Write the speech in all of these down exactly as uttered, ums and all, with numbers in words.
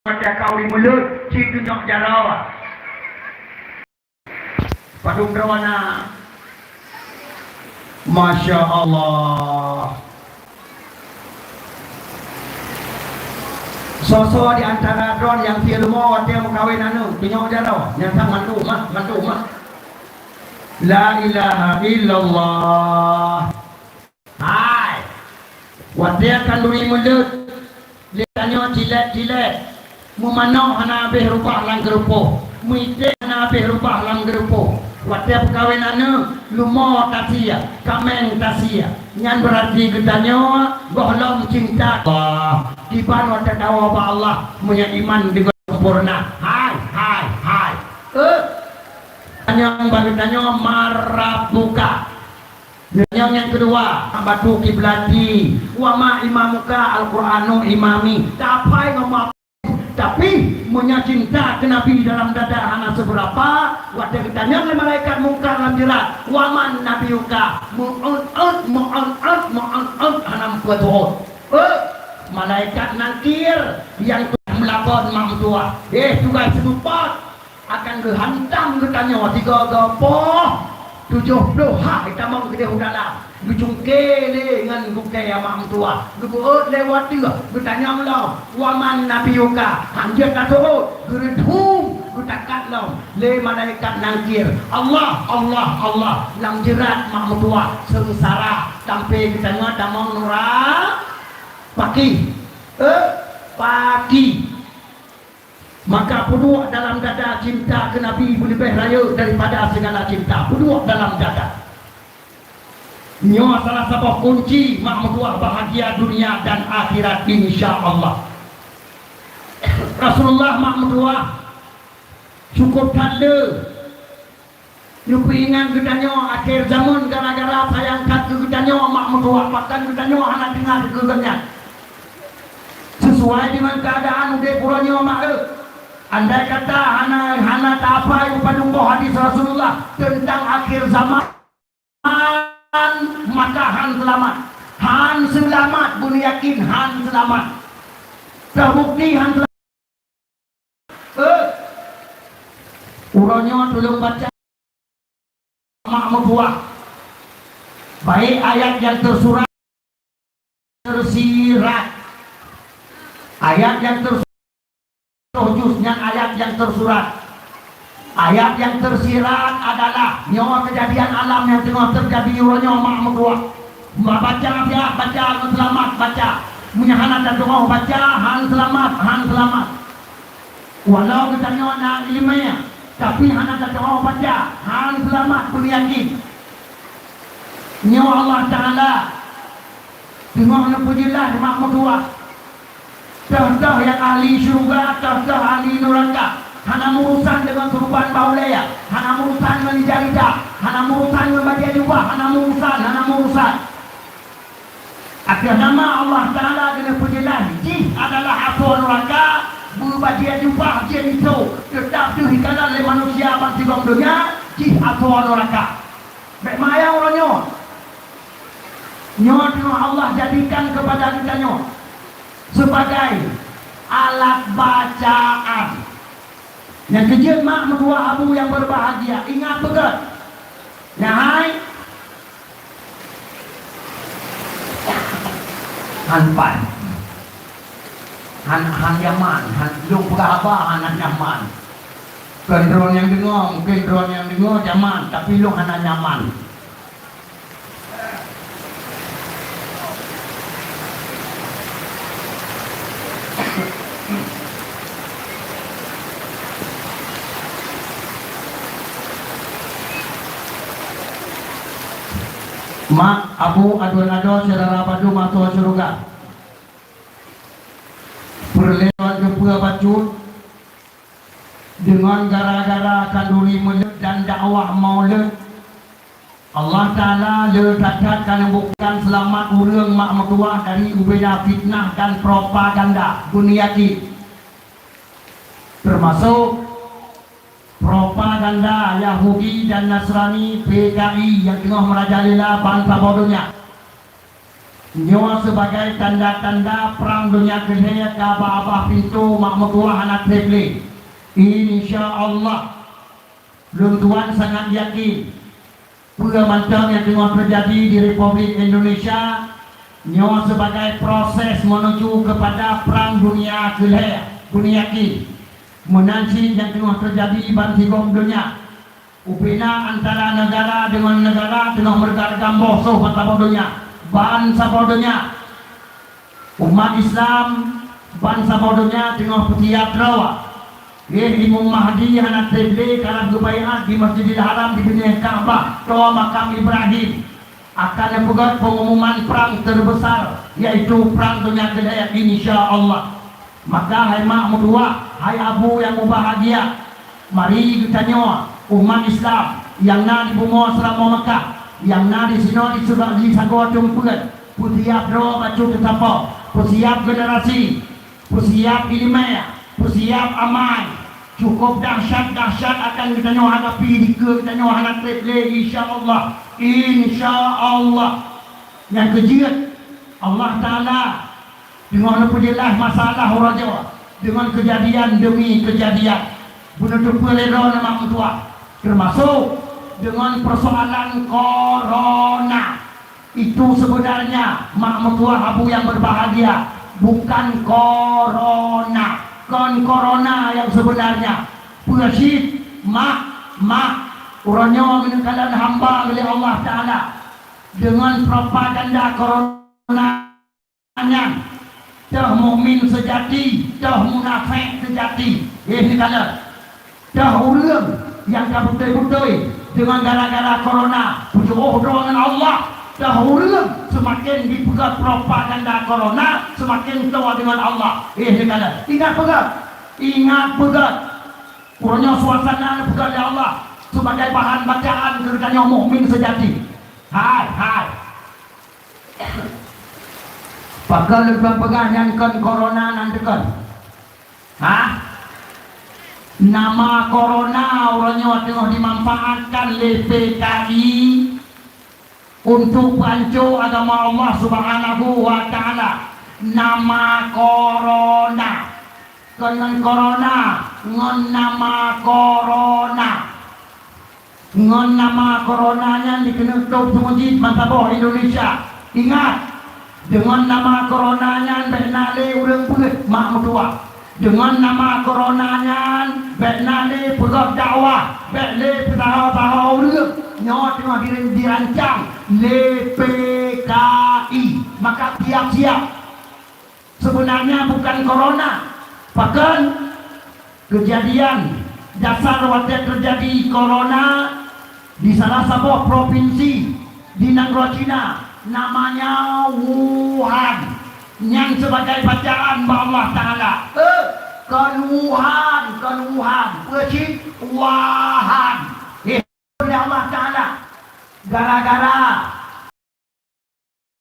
Watèe ka ureueng meuleuet, cit tunyok jaroe. Padum droe na. Masya Allah. Soe-soe di antara droe nyang sie leumo watèe meukawen aneuk, tunyok jaroe, nyang that mandum mah, mandum mah. La ilaha illallah. Hai. Watèe khanduri meuleuet, lé tanyoe cilek-cilek. Meumanok hana habéh rubah lam geurupoh, meuiték hana habéh rubah lam geurupoh. Watèe peukawen aneuk, leumo tasie, kaméng tasie. Nyan beurati geutanyoe gohlom cinta Allah. Kiban watèe tawoe bak Allah, meunyoe iman digoe sempurna. Hai, hai, hai. Eh, tanyong bak geutanyoe, "Man rabbuka?" Nyan nyang keudua, "Batu kiblati, wa ma imamuka, Al-Qur'anu imami." Tapai ngon ma-, tapi meunyoe cinta keu Nabi dalam dada hana seubeurapa, watèe geutanyong lé malaikat Mungkar lam jeurat, "Wa man nabiyuka?" Meu'ot-ot, meu'ot-ot, meu'ot-ot, hana meupeue tu'ot. Eh, malaikat Nakir nyang tugaih meulakon mak meutuwah. Eh, tugaih seumeupat. Akan geuhantam geutanyoe tiga-tiga poh, tujoh ploh ha itamong keudeh u dalam. Geucungké lé ngon gukée mak meutuwah. Geubeuet lé watèe, geutanyong lom, "Wa man nabiyuka?" Han jeuet tatu'ot, geureudhum, geutakat lom lé malaikat Nakir. Allah, Allah, Allah, lam jeurat mak meutuwah, seungsara, sampoe geutanyoe tamong nura-, paki. Eh, paki. Maka peuduek dalam dada cinta keu Nabi beuleubeh rayeuk daripada sigala cinta. Peuduek dalam dada. Nyoe salah saboh kunci mak meutuwah bahagia dunia dan akhirat, insya Allah. Rasulullah mak meutuwah cukup that le. Neupeuingat geutanyoe akhé zaman gara-gara sayang that keu geutanyoe mak meutuwah, pakon geutanyoe hana deungoe keu gobnyan. Sesuai dengan keadaan udép uroe nyoe mak, eh. Andai kata hana, hana taapa padum boh hadis Rasulullah tentang akhir zaman, maka han seulamat. Han seulamat, beuneuyakin han seulamat. Teubukti han seulamat. Eh, uroe nyoe tuleueng baca mak meutuwah, baik ayat nyang teusurat, teusirat. Ayat nyang teusurat, juz nyan ayat nyang teusurat. Ayat nyang teusirat adalah nyoe keujadian alam nyang teungoh teujadi uroe nyoe mak meutuwah. Baca siat, baca, ngon seulamat baca. Meunyoe hana tatu'oh baca, han seulamat, han seulamat. Walau geutanyoe na iéleumé, tapi hana tatu'oh baca, han seulamat, beuneuyakin. Nyoe Allah Taala teungoh neupeujeulaih mak meutuwah. Toh-toh nyang ahli syeuruga, toh-toh ahli nuraka. Hana meurusan deungon keuruban bak ulée, hana meurusan ngon ija ridha, hana meurusan ngon bajée jubah, hana meurusan, hana meurusan. Ateueh nama Allah Taala geuneuk peujeulaih, jih adalah asoe nuraka, beubajée jubah jih miseue, teutap deuh ikalon lé manusia bansigom donya, jih asoe nuraka. Bék mayang uroe nyoe. Nyoe teungoh Allah jadikan keupada geutanyoe sebagai alat bacaan. Nyang keujeuet mak meutuwah abu nyang berbahagia, ingat beugét. Nyan hai. Han pan. Han, han nyaman, han lôn peugah haba hana nyaman. Kon droe nyang deungoe, mungken droe nyang deungoe nyaman, tapi lôn hana nyaman. Mak, abu, aduen adoe, syedara padum asoe syeuruga. Peureulée lôn geupeue bacut, deungon gara-gara khanduri meuleuet dan dakwah mauleuet, Allah Taala le that-that ka neubuktikan seulamat ureuëng mak meutuwah dari ubena fitnah dan propaganda. Beuneuyakin, teumasok propaganda Yahudi dan Nasrani, P K I, nyang teungoh meurajalela bansaboh donya. Nyoe sibagai tanda-tanda prang donya keulhèe ka babah pintoe, mak meutuwah hana treb lé. Insya Allah, lôn tuan sangat yakin, peue mantong nyang teungoh teujadi di Republik Indonesia nyoe sibagai proses menuju kepada prang donya keulhèe, beuneuyakin. Meunan cit nyang teungoh teujadi bansigom donya. Ubena antara neugara deungon neugara teungoh meureuga-reuga boh soh bansaboh donya. Bansaboh donya. Umat Islam bansaboh donya teungoh peusiab droe. Geuh Imam Mahdi hana treb lé karab geubaiat di Masjidil Haram di binéh Ka'bah, toh makam Ibrahim. Akan neupeugét peungumuman prang teubeusa, yaitu prang donya keulhèe, insya Allah. Maka hai mak meutuwah, hai abu nyang mubahgia, mari geutanyoe umat Islam nyang na di bumoe Seuramoe Meukah, nyang na di sinoe di Suda-, di sagoe Teumpeuen, peusiab droe bacut teusapoe, peusiab generasi, peusiab iéleumé, peusiab amai. Cukup dahsyat-dahsyat akan geutanyoe hadapi dikeue geutanyoe hana treb lé, insya Allah. Insya Allah. Nyang keujeuet, Allah Taala teungoh neupeujeulaih masalah uroe nyoe deungon keujadian demi keujadian. Beuneuteupeu lé droeneuh mak meutuwah, teumasok deungon peusoalan korona. Itu sebenarnya, mak meutuwah abu nyang berbahagia, bukan korona. Kon korona nyang sebenarnya. Peue cit, mak, mak, uroe nyoe geuneuk kalon hamba lé Allah Taala deungon propaganda korona nyan. Toh mukmin seujati, toh munafék seujati. Eh, neukalon. Toh ureuëng nyang ka beutôi-beutôi deungon gara-gara korona peujoh droe ngon Allah. Toh ureuëng seumaken jipeugét propaganda korona, seumaken toe deungon Allah. Eh, neukalon. Ingat peugét. Ingat peugét. Uroe nyoe suasana neupeugét lé Allah sebagai bahan bacaan keu geutanyoe mukmin seujati. Hai, hai. Pakon lôn peugah nyan kon korona nan teuh kon? Hah? Nama korona uroe nyoe teungoh dimanfaatkan lé P K I untuk peuhanco agama Allah Subhanahu wa Taala. Nama korona. Kon ngon korona, ngon nama korona. Ngon nama korona nyan dikeuneuk tôb seumeujid bansaboh Indonesia. Ingat, deungon nama korona nyan bék na lé ureuëng beuet mak meutuwah. Deungon nama korona nyan bék na lé peugét dakwah, bék lé peusaho-saho ureuëng. Nyoe teungoh di-, dirancang lé P K I. Maka siap-siap. Sebenarnya bukan korona. Pakon? Keujadian dasar watée teujadi korona di salah saboh propinsi di nanggroe Cina, namanya Wuhan. Nyan sibagai bacaan bak Allah Taala. Eh, kon Wuhan, kon Wuhan. Peue cit? Wahan. Eh, Allah Taala. Gara-gara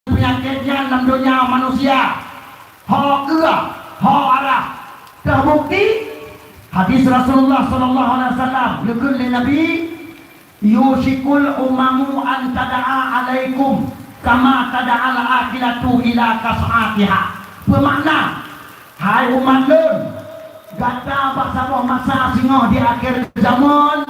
peunyakét nyan lam donya manusia, ho keue, ho arah. Teubukti, hadis Rasulullah sallallahu alaihi wasallam, geukheun lé Nabi, "Yusyikul umamu an tada'a alaikum kama tada'al aqilatu ila qas'atiha." Peumakna, hai umat lôn, gata bak saboh masa singoh di akhé zaman,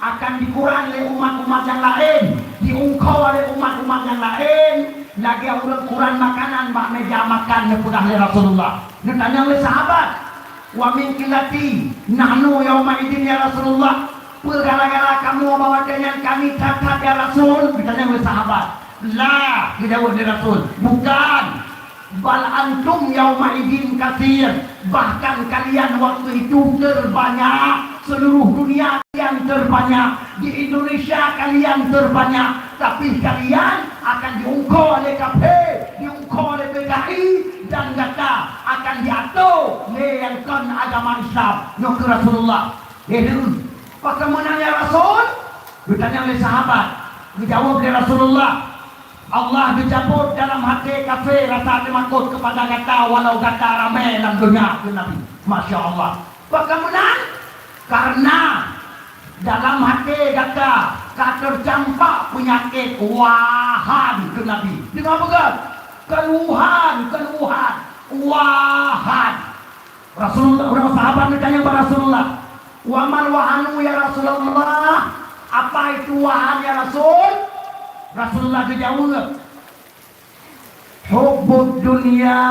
akan dikuran lé umat-umat nyang laén, diungkho lé umat-umat nyang laén, lagée ureuëng kuran makanan bak méja makan, neupeugah lé Rasulullah. Neutanyong lé sahabat, "Wa min qillati nahnu yauma idin ya Rasulullah?" Peue gara-gara kamoe bak watée nyan kami that-that ya Rasul? Geutanyong lé sahabat. "La," geujaweueb lé Rasul, "bukan. Bal antum yauma idin katsir, bahkan kalian waktu itu terbanyak, seluruh dunia kalian terbanyak, di Indonesia kalian terbanyak, tapi kalian akan diungkho lé kafé, diungkho lé P K I, dan gata akan diato lé nyang kon agama Islam." Nyoe kheun Rasulullah. Eh, pakon meunan ya Rasul? Geutanyong lé sahabat. Geujaweueb lé Rasulullah, "Allah geucabot dalam até kafé rasa teumakot keupada gata walau gata ramé lam donya," kheun Nabi. Masya Allah. Pakon meunan? Karena dalam até gata ka teucampak peunyakét Wahan, kheun Nabi. Deungoe beugét. Bukan Wuhan, bukan Wuhan. Wahan. Rasulullah, ureuëng sahabat geutanyong bak Rasulullah, "Wa mal wahanu ya Rasulullah? Apa itu wahan ya Rasul?" Rasulullah geujaweueb, "Hubbud dunya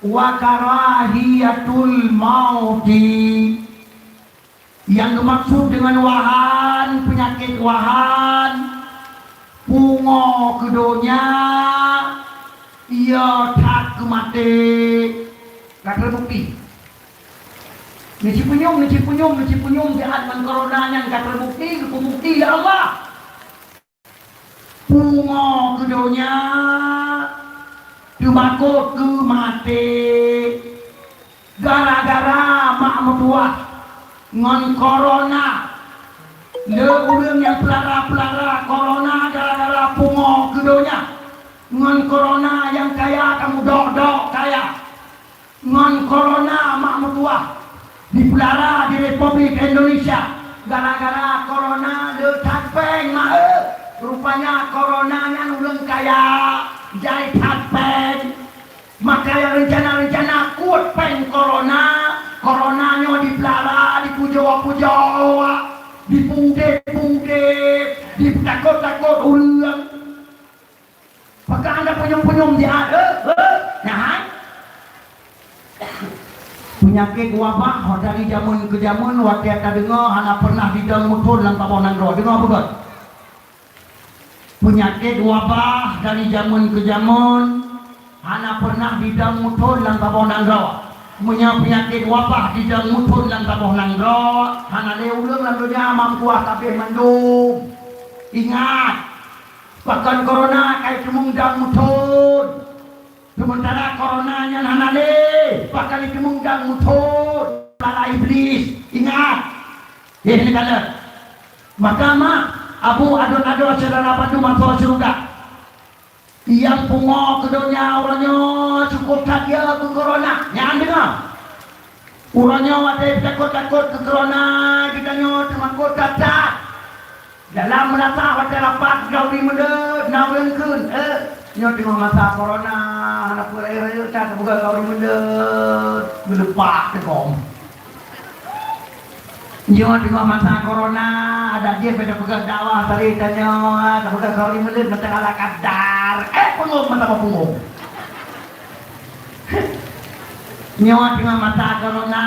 wa karahiyatul mauti." Nyang geumaksud deungon wahan, peunyakét wahan, pungo keu donya, iya that keu maté. Ka teubukti. Neuci punyueng, neuci punyueng, neuci punyueng siat ngon corona nyan ka teubukti, geupeubukti lé Allah. Pungo keu donya, teumakot keu maté. Gara-gara mak meutuwah ngon corona, le ureuëng nyang peulara-peulara corona gara-gara pungo keu donya. Ngon corona nyang kaya ka meudok-dok kaya. Ngon corona mak meutuwah dipeulara di Republik Indonesia. Gara-gara corona le that péng, mak, eh. Rupanya corona nyan ureuëng kaya, jai that péng. Maka nyang reuncana-reuncana kuet péng corona, corona nyoe dipeulara, dipujoe-pujoe, dipeudeb-peudeb, dipeutakot-takot ureuëng. Pakon anda punyueng-punyueng siat, eh? Eh? Nyan hai. Peunyakét wabah dari jameun keu jameun, watée tadeungoe hana pernah didong muphon lam saboh nanggroe. Deungoe beugét. Peunyakét wabah dari jameun keu jameun hana pernah didong muphon lam saboh nanggroe. Meunyoe peunyakét wabah didong muphon lam saboh nanggroe, hana lé ureuëng lam donya mampu tabeh mandum. Ingat, pakon corona ka jiteumeung dong muphon. Sementara corona nyan hana lé, pakon jiteumeung dong muphon. Peulara Iblis. Ingat. Eh, neukalon. Maka mak, abu adon-adon syedara bandum asoe syeuruga. Nyang pungo keu donya uroe nyoe cukôp that ya keu corona. Nyan deungoe. Uroe nyoe watée takot-takot keu corona, geutanyoe teumakot that-that. Dalam meulasah watée rapat gauri meudeuet, na ureuëng kheun, "Eh, nyoe teungoh masa corona, hana peue rayeuk-rayeuk that, tapeugah gauri meudeuet, geuleupah teugom." Nyoe teungoh masa corona, adak jih beda peugah dakwah tadi tanyoe, tapeugah gauri meudeuet, meuteuk ala kadar. Eh, peungom mata peungom. Nyoe teungoh masa corona,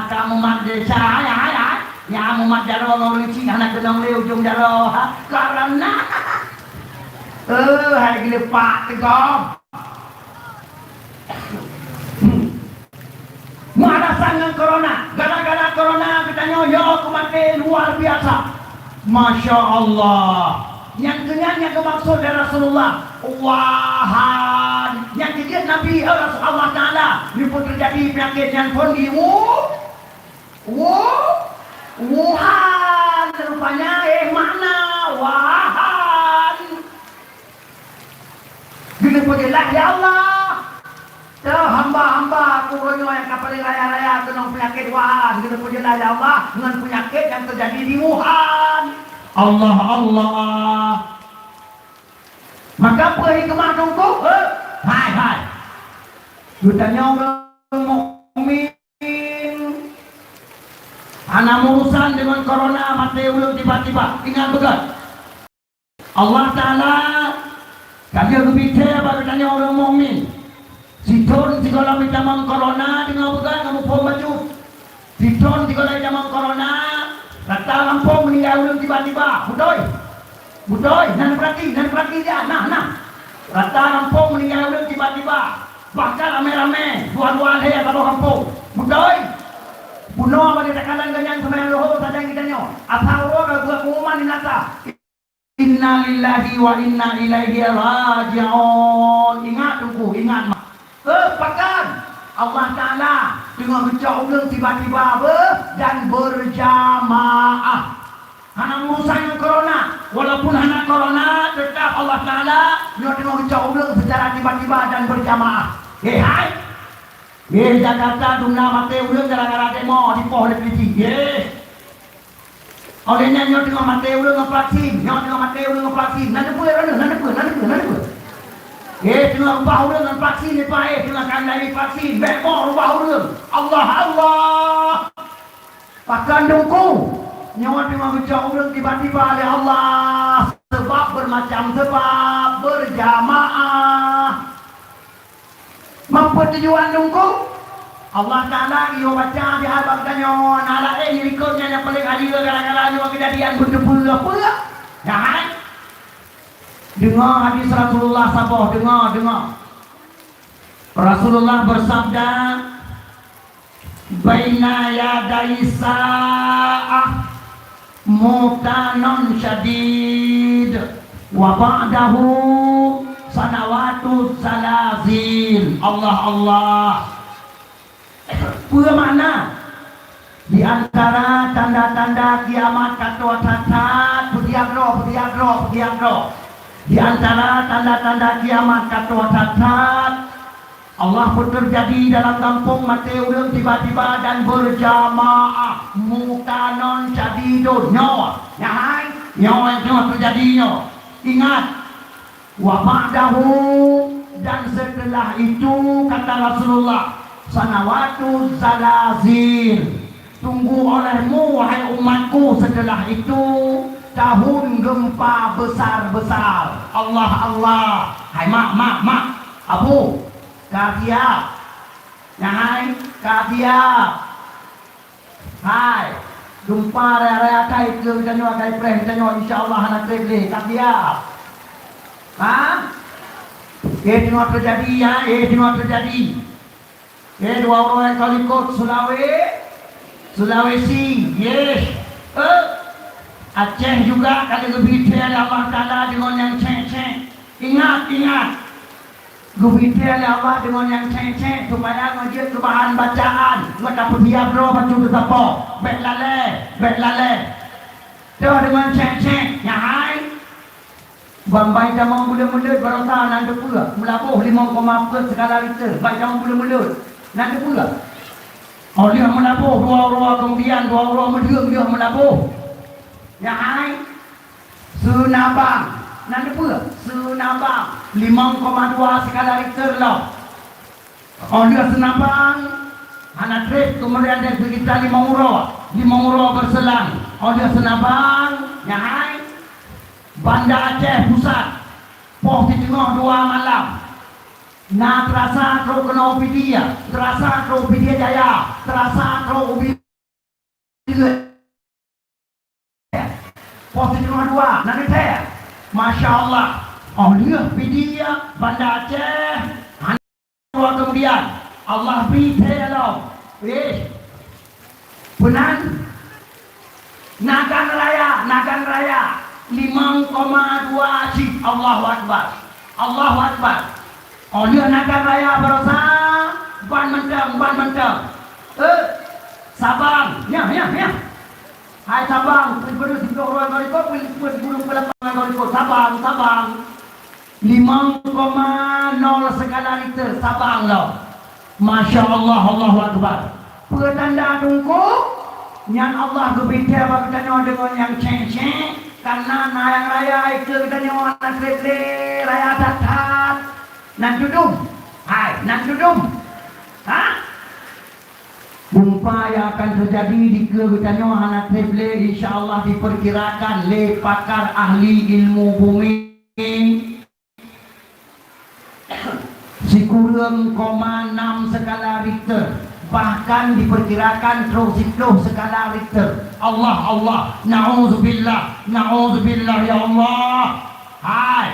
kamoe mat desya, hai, hai, hai. Nyan mumat jaroe ngon ureuëng chik hana keunong lé ujong jaroe, ha? Karena, eh, hai geuleupah teugom. Hmm. Meulasan ngon corona, gara-gara corona geutanyoe yo keumaté luar biasa. Masya Allah. Nyang keu nyan nyang geumaksud lé Rasulullah, wahan. Nyang keu jeuet Nabi, eh, Rasul Allah Taala, nyoe peue teujadi peunyakét nyan phon di Wu-, Wu-, Wuhan. Rupanya, eh, makna wahan. Geuneuk peujeulaih, ya Allah. Teuh hamba-hamba ku uroe nyoe nyang ka paleng raya-raya keunong peunyakét wahan, geuneuk peujeulaih, ya Allah, ngon peunyakét nyang teujadi di Wuhan. Allah, Allah. Maka peue hikmah teungku? Eh, hai, hai. Geutanyoe ureuëng mukmin hana meurusan deungon corona maté uleueng tiba-tiba. Ingat beugét. Allah Taala ka lheueh geubri thée bak geutanyoe ureuëng mukmin. Sithon sigohlom itamong corona deungon beugét ngon muphom bacut. Sithon sigohlom itamong corona, rata gampông meuninggai ureuëng tiba-tiba. Beutôi? Beutôi? Nan peurati, nan peurati dia. Nah, nah. Rata gampông meuninggai ureuëng tiba-tiba. Bahkan ramé-ramé, dua-dua lhée saboh gampông. Beutôi? Bunoe bak takalon geuh nyan seumayang luhô sajan geutanyoe. Asai uroe ka geupeugah pengumuman di meunasah. Innalillahi wa inna ilaihi raji'un. Ingat teungku, ingat mak. Eh, pakon? Allah Taala teungoh geucok ureuëng tiba-tiba beuh dan berjamaah. Hana meurusan ngon corona. Walaupun hana corona, teutap Allah Taala nyoe teungoh geucok ureuëng seucara tiba-tiba dan berjamaah. He hai! He Jakarta dum na maté ureuëng gara-gara demo dipoh lé pulisi. He! Óh lheueh nyan nyoe teungoh maté ureuëng ngon vaksin, nyoe teungoh maté ureuëng ngon vaksin. Na teupeue droeneuh, na teupeue, na teupeue, na teupeue. Eh, teungoh rubah ureuëng ngon vaksin, eh, teungoh akan lari vaksin, bék boh rubah ureuëng. Allah, Allah. Pakon teungku, nyoe teungoh geucok ureuëng tiba-tiba lé Allah, sebab bermacam sebab, berjamaah. Meupeutujuan teungku, Allah Taala geuyue baca di haba geutanyoe, na laén nyang likot nyan nyang paleng adil gara-gara nyoe keujadian beuteupeue peue. Nyan hai. Deungoe hadis Rasulullah saboh, deungoe, deungoe. Rasulullah bersabda, "Baina yaday sa'ah mutanun syadid, wa ba'dahu sanawatu zalazil." Allah, Allah. Peue makna? Di antara tanda-tanda kiamat ka troh that-that, peudiam droe, peudiam droe, peudiam droe. Di antara tanda-tanda kiamat ka troh that-that, Allah peuteujadi dalam gampông maté ureuëng tiba-tiba dan berjamaah, mutanun syadidun. Nyoe, nyan hai, nyoe, nyoe teujadi nyoe. Ingat, "Wa ba'dahu," dan setelah itu, kata Rasulullah, "sanawatu zalazil." Tunggu olehmu, wahai umatku, setelah itu tahun gempa besar-besar. Allah, Allah. Hai mak, mak, mak. Abu, ka siap. Nyan hai, ka siap. Hai, gempa raya-raya kai keu geutanyoe, kai preh geutanyoe, insya Allah hana treb lé, ka siap. Ha? Eh, teungoh teujadi, ya, eh, teungoh teujadi. Eh, dua uroe nyang ka likot, Sulawe-, Sulawesi, yes. Eh, Aceh juga ka geubri thée lé Allah Taala deungon nyang cék-cék. Ingat, ingat. Geubri thée lé Allah deungon nyang cék-cék, supaya ngon jeuet keu bahan bacaan, ngon tapeusiab droe bacut teusapo. Bék lalée, bék lalée. Toh deungon cék-cék, nyan hai. Ban bayi tamong buleuen-buleuen barosa nan teupeue, meulaboh limong koma peuet skala Richter, bayi tamong buleuen-buleuen nan teupeue. Oh, lheueh meulaboh dua uroe, keumudian dua uroe meudeueng lheueh meulaboh. Nyan hai. Seunabang, nan teupeue? Seunabang, limong koma dua skala Richter lom. Oh lheueh Seunabang, hana treb, keumudian dan sekitar limong uroe, limong uroe beuselang. Oh lheueh Seunabang, nyan hai, Banda Aceh Pusat, poh siteungoh dua malam. Na teurasa trok keunoe Pidie, teurasa trok Pidie Jaya, teurasa trok ubit Poh siteungoh dua, na neuthée. Masya Allah. Oh lheueh Pidie, Banda Aceh, hana dua keumudian, Allah bri thée lom. Eh. Peunan. Nagan Raya, Nagan Raya. Limong koma dua cit. Allahu Akbar. Allahu Akbar. Oh lheueh Nagan Raya barosa, ban mantong, ban mantong. Eh, Sabang, nyan, nyan, nyan. Hai Sabang, peuet peuet siplôh uroe ngon likot, peuet peuet siplôh lapan uroe ngon likot. Sabang, Sabang. Limong koma nol skala Richter, Sabang lom. Masya Allah, Allahu Akbar. Peue tanda teungku? Nyan Allah geubri thée bak geutanyoe deungon nyang cék-cék, kareuna na nyang raya keu geutanyoe hana treb lé, raya that-that. Nan tudum. Hai, nan tudum. Ha? Gempa nyang akan teujadi di keue geutanyoe hana treb lé, insya Allah diperkirakan lé pakar ahli ilmu bumi sikureueng koma nam skala Richter, bahkan diperkirakan trok siplôh skala Richter. Allah, Allah, naudzubillah, naudzubillah, ya Allah. Hai,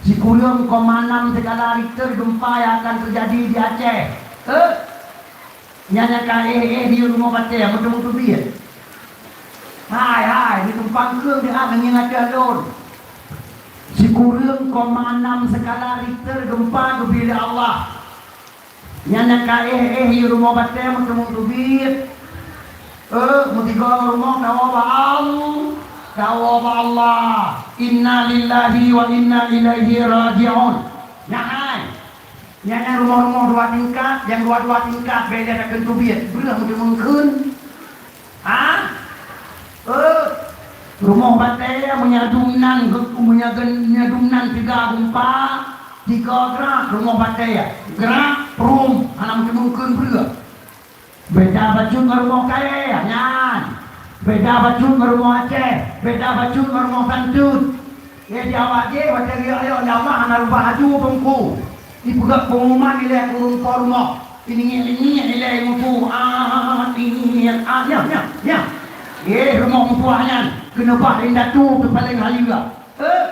sikureueng koma nam skala Richter gempa nyang akan teujadi di Aceh. Eh? Nyan nyang ka éh-éh di rumoh batée, meuteumé teubiet. Hai, hai, di tumpang keueng di hak ngieng ateueh lôn. Sikureueng koma nam skala Richter gempa geubri lé Allah. Nyan nyang ka éh-éh di rumoh batée, meuteumé teubiet. Eh, meusigoe rumoh tawoe bak Allah, tawoe bak Allah. Inna lillahi wa inna ilaihi raji'un. Nyan hai. Nyan nyang rumoh-rumoh dua tingkat, nyang dua-dua tingkat, beda takheun teubiet, breuh meuteumé kheun. Ha? Eh, rumoh batée meunyo dum nan, meunyo gen-, meunyo dum nan tiga gempa, Tiga gerak rumoh batée, gerak prum hana meuteumé kheun breueh. Beda bacut ngon rumoh kayée nyan. Beda bacut ngon rumoh Aceh, beda bacut ngon rumoh Santun. Lé di awak jih watée riôh-riôh lé Allah hana rubah laju teungku. Ipeugah pengumuman ilée ureuëng po rumoh. Iningiek-ningiek ilée mutu, ah, ningiek, ah, nyan, nyan, nyan. Eh, rumoh meutuah nyan keuneubah indatu teupaléng halia. Eh,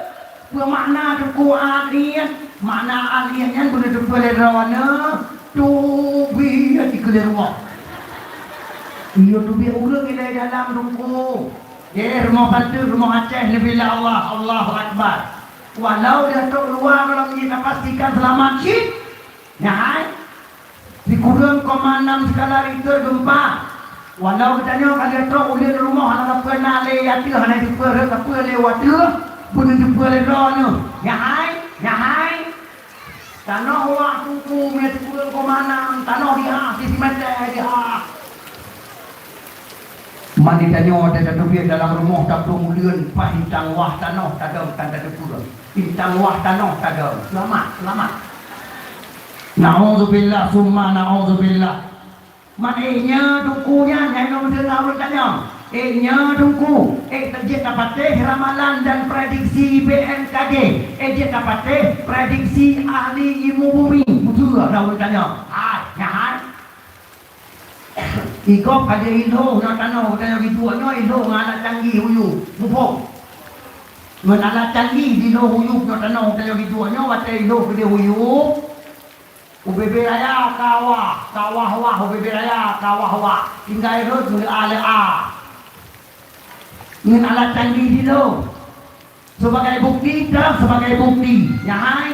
peue makna teungku aniet? Makna aniet nyan beuneuteupeu lé droeneuh teubiet dikeue lé rumoh. Iyo teubiet ureuëng ilée dalam teungku. Jeh rumoh Santun, rumoh Aceh, neubi lé Allah, Allahu Akbar. Walau di ateueh luwa gohlom jih tapastikan seulamat cit, nyan hai. Sikureueng koma enam skala Richter geumpa. Walau geutanyoe ka lheueh trok uleuen rumoh hana sapeue na lé ateueh, hana sapeue rhot sapeue lé u ateueh, beuneuteupeu lé droeneuh. Nyan hai, nyan hai. Tanoh wah teungku meusikureueng koma enam, tanoh dihah, sisimeter dihah. Man geutanyoe watée tateubiet dalam rumoh taplueng uleuen, paih intang wah tanoh tadong tan tateupeue. Intang wah tanoh tadong. Seulamat, seulamat. Naudzubillah summa naudzubillah. Man ék nyoe teungku nyan nyang nyoe meudeungoe ureuëng tanyong. Ék nyoe teungku, ék jeuet tapatéh ramalan dan prediksi B M K G. Ék jeuet tapatéh prediksi ahli ilmu bumi. Beutôi ureuëng tanyong. Hai, nyan hai. Igob ka jeuet ilhô nyoe tanoh, tanoh geuduek nyoe ilhô ngon alat canggih huyu. Muphom? Ngon alat canggih jilhô huyu nyoe tanoh, tanoh geuduek nyoe watée ilhô keudeh huyu. U Bebe Raya ka wah, ka wah-wah, U Bebe Raya ka wah-wah. Tinggai rhot meuleu'a-leu'a. Ngon alat canggih jilhô. Sebagai bukti, dan sebagai bukti. Nyan hai.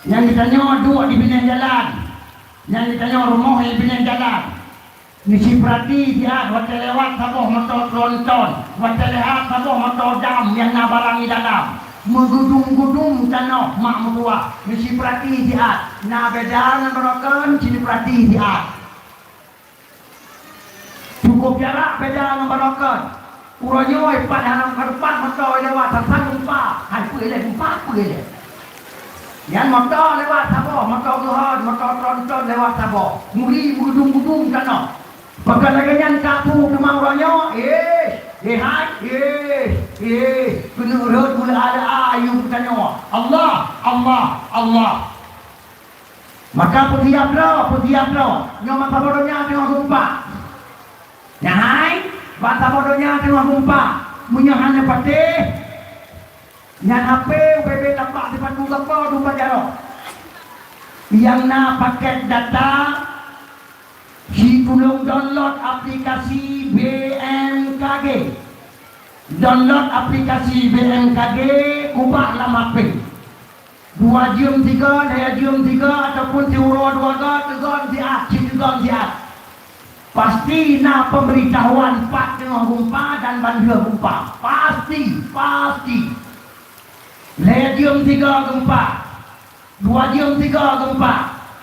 Nyang geutanyoe duek di binéh jalan. Nyang geutanyoe rumoh di binéh jalan. Neusipeurati siat watée lewat saboh moto tronton, watée lewat saboh moto dam nyang na barang di dalam. Meugudum-gudum tanoh mak meutuah. Neusipeurati siat. Na beda ngon baroekon, sipeurati siat. Cukup jarak beda ngon baroekon. Uroe nyoe pat hana meukeureupat moto lewat sasan geumpa. Hai peue lé geumpa, peue lé. Nyan moto lewat saboh, moto geuhon, moto tronton lewat saboh. Muri meugudum-gudum tanoh. Pakon lagée nyan ka peue teuma uroe nyoe? Eh, eh hai, eh, eh. Keuneuk rhot meuleu'a-leu'a ayeuem geutanyoe. Allah, Allah, Allah. Maka peutiab droe, peutiab droe, nyoe ban saboh donya teungoh geumpa. Nyan hai, ban saboh donya teungoh geumpa. Meunyoe hana patéh, nyan hapé ubé-bé tapak sipatu sapo dumpat jaroe. Nyang na paket data, si tulông download aplikasi B M K G. Download aplikasi B M K G, ubah lam hapé. Dua jeuem tiga, daya jeuem tiga, ataupun siuroe dua ga, teugon siat, cit teugon siat. Pasti na pemberitahuan pat teungoh geumpa dan ban lheueh geumpa. Pasti, pasti. Daya jeuem tiga geumpa. Dua jeuem tiga geumpa.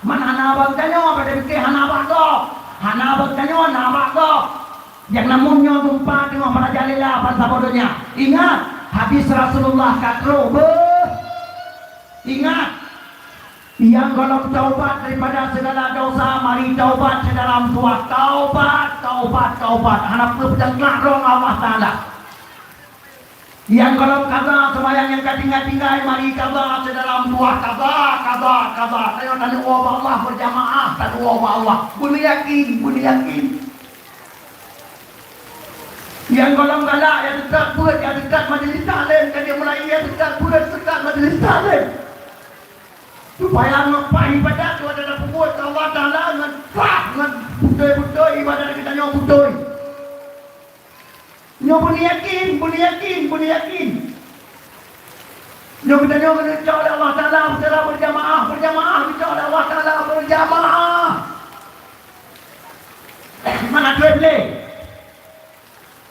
Man hana bak tanyoe, pada pike hana bak gob. Hana bak tanyoe, na bak gob. Nyang namun nyoe geumpa teungoh merajalela ban saboh donya. Ingat, hadis Rasulullah ka trok beuh. Ingat, nyang gohlom taubat daripada segala dosa, mari taubat syedara meutuah. Taubat, taubat, taubat. Hana peue peudengklak rong Allah Taala. Nyang gohlom kaza seumayang nyang ka tinggai-tinggai, mari kaza syedara meutuah. Kaza, kaza, kaza. Tanyoe taneuk woe bak Allah berjamaah, taneuk woe bak Allah. Beuneuyakin, beuneuyakin. Nyang gohlom galak, ya teutab beuet, ya teutab majlis taklim, ka jimulai ya teutab beuet, teutab majlis taklim. Supaya ngon paih ibadat tu ada peubuet keu Allah Taala ngon sah, ngon beutôi-beutôi ibadat geutanyoe beutôi. Nyoe beuneuyakin, beuneuyakin, beuneuyakin. Nyoe geutanyoe keuneuk cok lé Allah Taala secara berjamaah, berjamaah geucok lé Allah Taala berjamaah. Mana tuan boleh?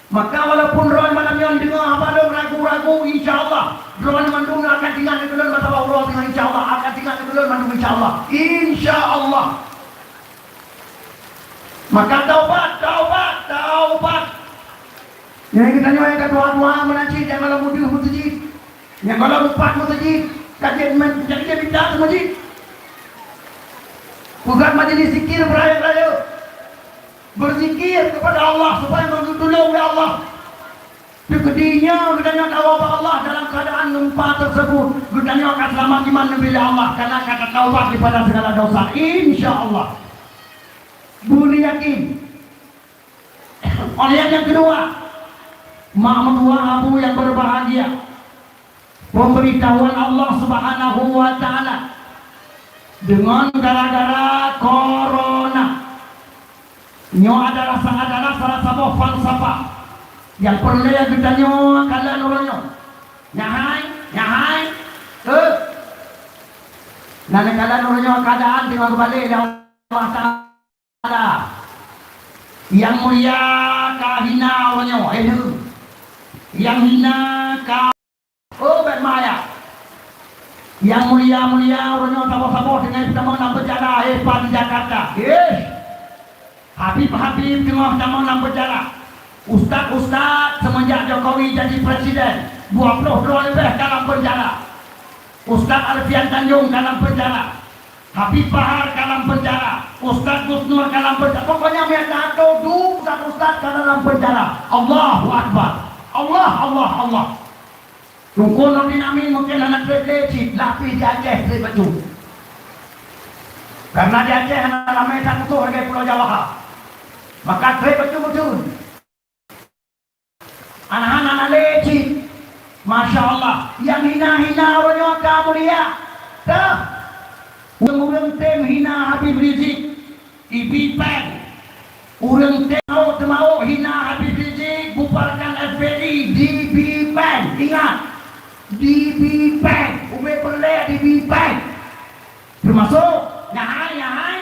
Maka walaupun droeneuh malam nyoe deungoe haba lôn ragu-ragu, insya Allah droeneuh mandum akan tinggai nibak lôn masa uroe teungoh, insya Allah akan tinggai nibak lôn mandum, insya Allah. Insya Allah. Maka taubat, taubat, taubat. Nyang geutanyoe nyang ka tuha-tuha meunan cit nyang gohlom udeuh meuseujid, nyang gohlom umpat meuseujid, Ka jeuet men-, ka jeuet mita teuma jih. Peugah majelis zikir beurayeuk-rayeuk. Berzikir kepada Allah supaya geutulông lé Allah. Teukeudi nyoe geutanyoe tawöb bak Allah dalam keuadaan lumpa teusebut, geutanyoe akan seulamat iman neubi lé Allah, karena ka tataubat daripada segala dosa, insya Allah. Beuna yakin. Ayat nyang keudua, mak meutuah abu nyang berbahagia. Pemberitahuan Allah Subhanahu wa Ta'ala deungon gara-gara corona. Nyoe adalah, adalah salah saboh falsafah nyang peureulée geutanyoe kalon uroe nyoe. Nyan hai, nyan hai, eh. Nah, kalon uroe nyoe keuadaan teungoh geubalek lé Allah Ta'ala. Nyang mulia ka hina uroe nyoe, eh, nyang hina ka, oh, bék maya. Nyang mulia-mulia uroe nyoe saboh-saboh teungoh tamong lam penjara, eh, pat di Jakarta. Ish. Habib-habib teungoh tamong lam penjara. Ustaz-ustaz semenjak Jokowi jadi presiden, dua puluh droe leubeh ka lam penjara. Ustaz Alfian Tanjung ka lam penjara. Habib Bahar ka lam penjara, Ustaz Gus Nur ka lam penjara. Pokoknya, meunyo tatudu ustaz-ustaz ka dalam penjara. Allahu Akbar. Allah, Allah, Allah. Teungku Nurdin Amin mungkin hana trép lé cit, lah pih di Aceh trép bacut. Karena di Aceh hana ramé that musoh lagée Pulo Jawa. Maka trép bacut-bacut. Hana-hana lé cit. Masya Allah. Nyang hina-hina uroe nyoe ka mulia. Tah. Ureuëng-ureuëng tem hina Habib Rizik, ibi péng. Ureuëng tem mawök-teumawök hina Habib Rizik, bubarkan F P I, dibi péng. Ingat, dibi péng. Ubé peureulée dibi péng. Teumasok nyang hai, nyang hai.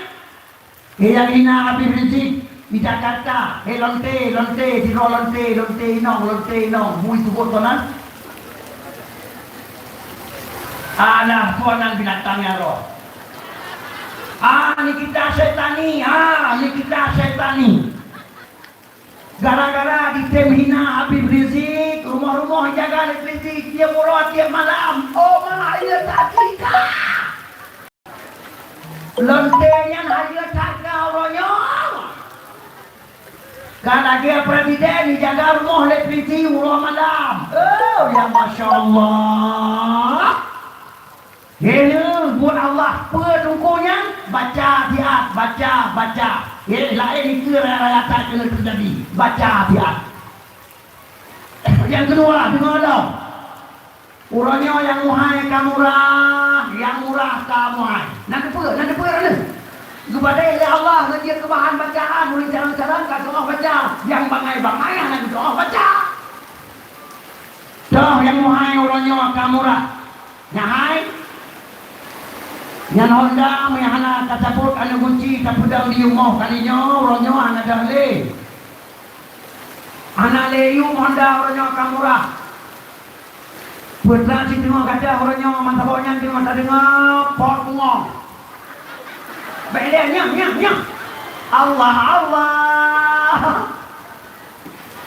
Eh, nyang hina Habib Rizik di Jakarta, eh, lonte, lonte, sidroe lonte, lonte inong, lonte inong, bui tubot keunan. Alah, keunan binatang nyang roh. Ah, Nikita Syaitani, ah, Nikita Syaitani. Gara-gara ditem hina Habib Rizik, rumoh-rumoh jaga Habib Rizik, tiep uroe, tiep malam. Oh, ma, iya tadi kah? Lonte nyan hayeue that ka uroe nyoe. Ka lagée presiden jijaga rumoh lé pulisi uroe malam. Oh, ya Masya Allah. Hei, buet Allah, peue teungku nyan? Baca siat, baca, baca. Hei, laén dikeue raya-raya that keuneuk teujadi. Baca siat. Nyang keudua, deungoe lom. Uroe nyoe nyang muhai ka murah, nyang murah ka muhai. Na teupeue, na teupeue droeneuh? Geubadai lé Allah ngon jeuet keu bahan bacaan, ureuëng carông-carông ka teuoh baca, nyang bangai-bangai hana geuteuoh baca. Toh nyang muhai uroe nyoe ka murah. Nyan hai. Nyan Honda meuhana tacabot aneuk gunci tapeudong di rumoh kali nyoe, uroe nyoe hana deuh lé. Hana lé yum Honda uroe nyoe ka murah. Peue teuma siteungoh gadoh uroe nyoe mantong nyan teuma tadeungoe pot bungong. Bék lé nyang, nyang, nyang. Allah, Allah.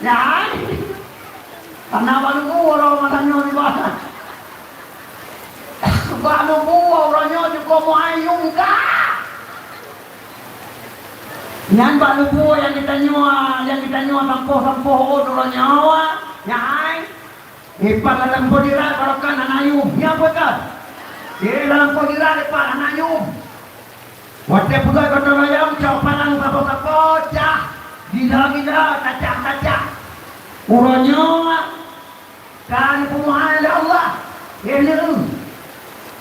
Nyan. Hana bak lubu uroe masa nyoe nibak. Bak lubu uroe nyoe jukôb muai yum ka. Nyan bak lubu nyang geutanyoe, nyang geutanyoe sampôh-sampôh ôn uroe nyoe, nyan hai. Ipat lam lampôh jirat barokan hana yum. Nyan peue ka? Di lam lampôh jirat ipat hana yum. Watée peugah gotong royong cok palang sapo-sapo, cah, gila-gila, tacah-tacah. Uroe nyoe ka neupeumuhai lé Allah. Hei neu.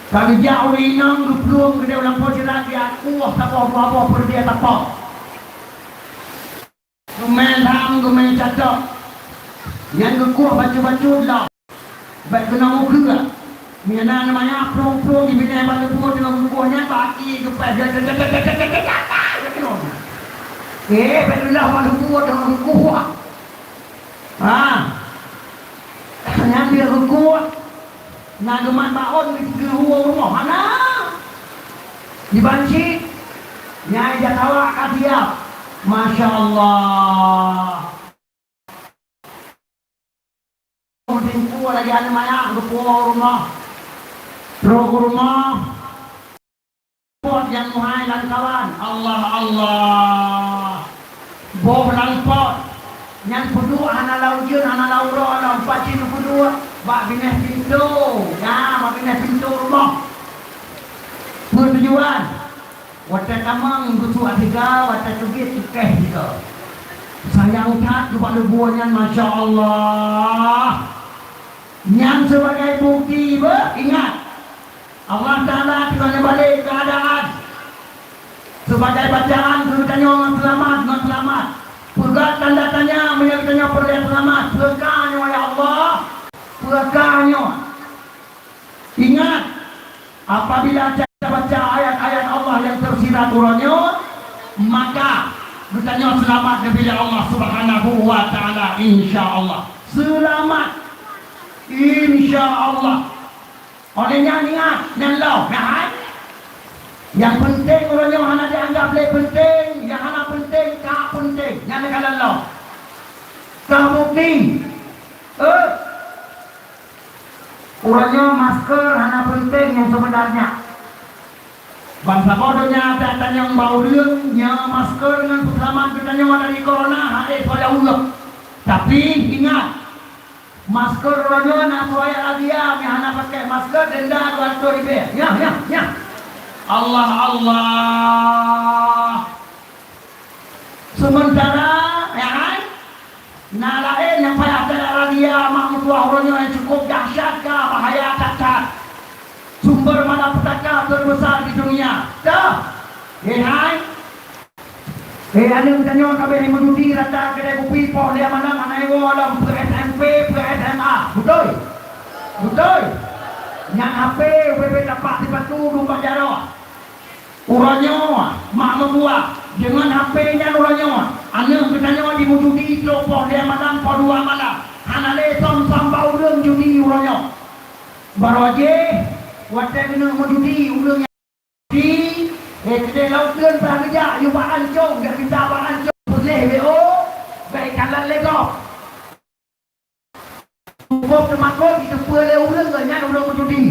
Ka geujak ureuëng inong geuplueng keudeh lam lampôh jirat, dia kuah saboh dua boh peureudeh sapo. Geumé lam, geumé cacok. Nyan geukueh bacut-bacut lom. Bék keunong ukeue. Meunan manyang prong-prong di binéh bak lumpur teungoh geukueh nyan bak aki geupéh. Eh, bék leulah bak lumpur teungoh geukueh. Ha. Nyan dia geukueh. Na geumat baon geuhueng rumoh hana. Dibanci, nyai jatawa ka siap. Masya Allah. Meutingkue lagée aneuk manyang geupuwoe rumoh. Trok u rumoh, pot nyang muhai lam kawan. Allah, Allah. Boh lam pot. Nyan peuduek hana lam ujeuen, hana lam uroe, lam pat cit peuduek. Bak binéh pintoe. Nyan, bak binéh pintoe rumoh. Peue tujuan? Watée tamong geusuak tiga, watée teubiet teukéh tiga. Sayang that geuba leubu nyan, masya Allah. Nyan sibagai bukti, beuh, ingat, Allah Taala teungoh neubalek keuadaan. Sibagai bacaan keu geutanyoe ngon seulamat, ngon seulamat. Peugah tanda tanya meunyoe geutanyoe peureulée seulamat. Peue ka nyoe, ya Allah? Peue ka nyoe? Ingat, apabila kita baca ayat-ayat Allah yang tersirat uroe nyoe, maka geutanyoe seulamat geubri lé Allah Subhanahu wa Taala, insya Allah. Seulamat, insya Allah. Oleh nyan ingat, nyan lom, nah, hai. Nyang peunteng uroe nyoe hana jianggab lé peunteng, nyang hana peunteng ka peunteng, nyan neukalon lom. Ka bukti, eh, uroe nyoe masker hana peunteng nyang seubeunarnya. Bansaboh donya that tanyong bak ureuëng nyoe masker ngon peuseulamat geutanyoe dari corona, hai soe ureuëng. Tapi ingat, masker uroe nyoe na soe ayat razia, nyang hana pakai masker denda dua ratus ribèe. Nyan, nyan, nyan. Allah, Allah. Sementara, ya kan? Na laén nyang payah teuka razia mak meutuah uroe nyoe nyang cukup dahsyat ka bahaya that-that. Sumber malapetaka terbesar di dunia. Dah. Hai, hai. Eh, aneuk geutanyoe ka bèk meujudi rata keudè kupi poh lhèe malam hana iwoe lom, peue S M P, peue S M A. Beutôi? Beutôi? Nyang H P ubé-bé tapak sipatu dum bak jaroe. Uroe nyoe, mak meutuah, deungon H P nyan uroe nyoe, aneuk geutanyoe jimeujudi trok poh lhèe malam, poh dua malam. Hana lé som-som bak ureueng judi uroe nyoe. Barô jih, watèe keuneuk meujudi, ureueng nyang judi, eh, keudè laôt teun bah geujak, yue bak ancông, jak mita bak ancông, peugleh W O, bèk ikalon lé gob. Cukup teumakot jiteupeue lé ureueng geuh nyan ureueng meujudi.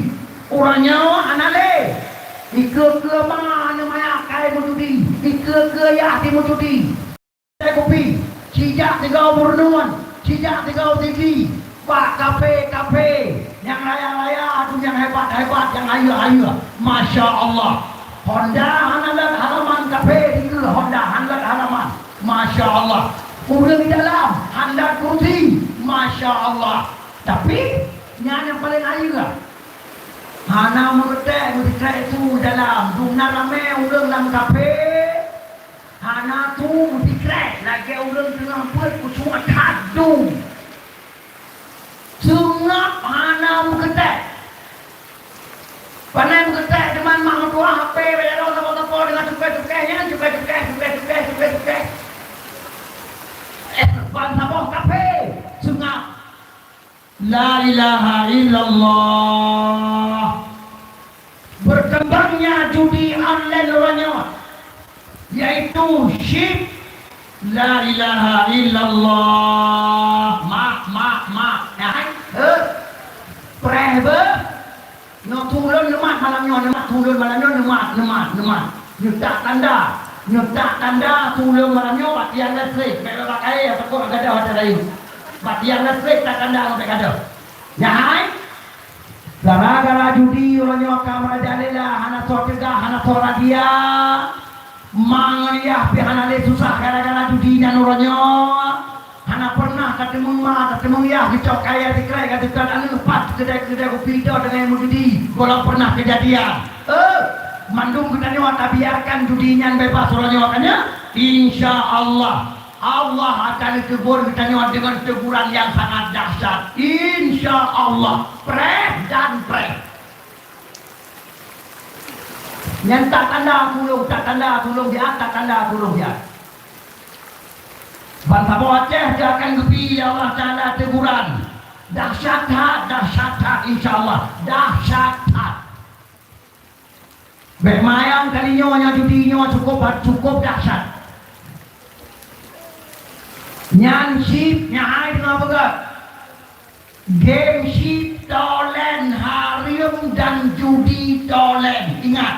Uroe nyoe hana lé. Dikeue-keue ma aneuk manyak ka meujudi, dikeue-keue yah jimeujudi. Teukupi, sijak sigoe Burnun, sijak sigoe Sigli, bak kafe-kafe nyang raya-raya atau nyang hebat-hebat, nyang ayeue-ayeue. Masya Allah. Honda hana lat halaman kafe dikeue, Honda hana lat halaman. Masya Allah. Ureueng di dalam hana kursi. Masya Allah. Tapi, nyan nyang paleng ayeue. Hana meureutek, meureutek su dalam. Dum na ramé ureueng lam kafe. Hana su meureutek, lagèe ureueng teungoh beuet keu su that dum. Seungab hana meukeutek. Panai meukeutek teuma mak meutuah H P bak jaroe sapo-sapo deungon cukai-cukai nyan, cukai-cukai, cukai-cukai, cukai-cukai. Ban saboh kafe, seungab. La ilaha illallah. Berkembangnya judi online uroe nyoe, yaitu chip. La ilaha illallah. Mak, mak, mak. Hai, eh. Preh beuh. Nyoe tulôn neumat malam nyoe, neumat tulôn malam nyoe, neumat, neumat, neumat. Nyoe tak tanda. Nyoe tak tanda tulôn malam nyoe bak tiang listrik. Bèk bak kayèe, takot gadôh ata rayeuk. Bak tiang listrik tak tanda, bèk gadôh. Nyan hai. Gara-gara judi uroe nyoe ka merajalela, hana soe cegah, hana soe razia. Ma ngon yah pih hana lé susah gara-gara judi nyan uroe nyoe. Hana pernah tateumeung ma, tateumeung yah geucok kayèe sikrek ka teuka aneuk pat keudè-keudè kupi dot deungon meujudi. Gohlom pernah keujadian. Eh, mandum geutanyoe tabiarkan judi nyan bebas uroe nyoe kan nyan? Insya Allah. Allah akan neuteugur geutanyoe deungon teuguran nyang sangat dahsyat. Insya Allah, preh dan preh. Nyan tak tanda tulông, tak tanda tulông jeuet, tak tanda tulông jeuet. Bansaboh Aceh akan geubi lé Allah Taala teuguran. Dahsyat that, dahsyat that, insya Allah. Dahsyat that. Bèk mayang kali nyoe nyang judi nyoe cukup, cukup dahsyat. Nyan chip nyang hai teungoh peugah. Game chip tolen hareuem dan judi tolen. Ingat,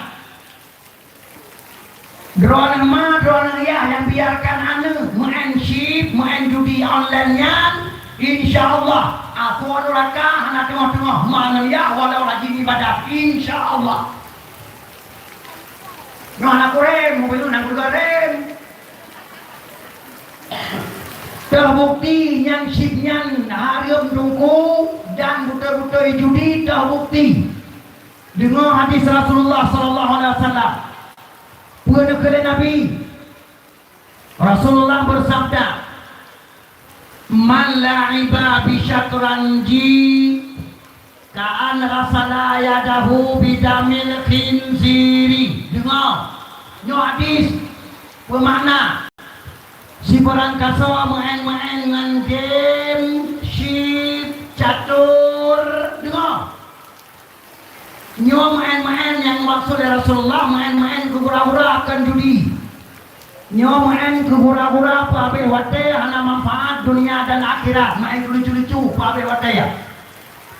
droeneuh ma, droeneuh yah nyang biarkan aneuëk meu'en chip, meu'en judi online nyan, insya Allah, asoe nuraka hana teungoh-teungoh ma ngon yah walau rajin ibadat, insya Allah. Nyoe hana kurem, mobil nyan hana kurem. Teubukti nyang chip nyan hareuem teungku dan beutôi-beutôi judi teubukti. Deungoe hadis Rasulullah sallallahu alaihi wasallam. Peue neukheun lé Nabi? Rasulullah beusabda, "Man la'iba bisyatranji ka'an ghasala yadahu bidamil khinziri." Deungoe, nyoe hadis peumakna, sibarang kasoe meu'en-meu'en ngon game, chip, catur. Deungoe, nyoe meu'en-meu'en nyang maksud lé Rasulullah, meu'en-meu'en keu gura-gura kon judi. Nyoe meu'en keu gura-gura peuhabéh watée hana manfaat dunia dan akhirat, meu'en keu lucu-lucu peuhabéh watée.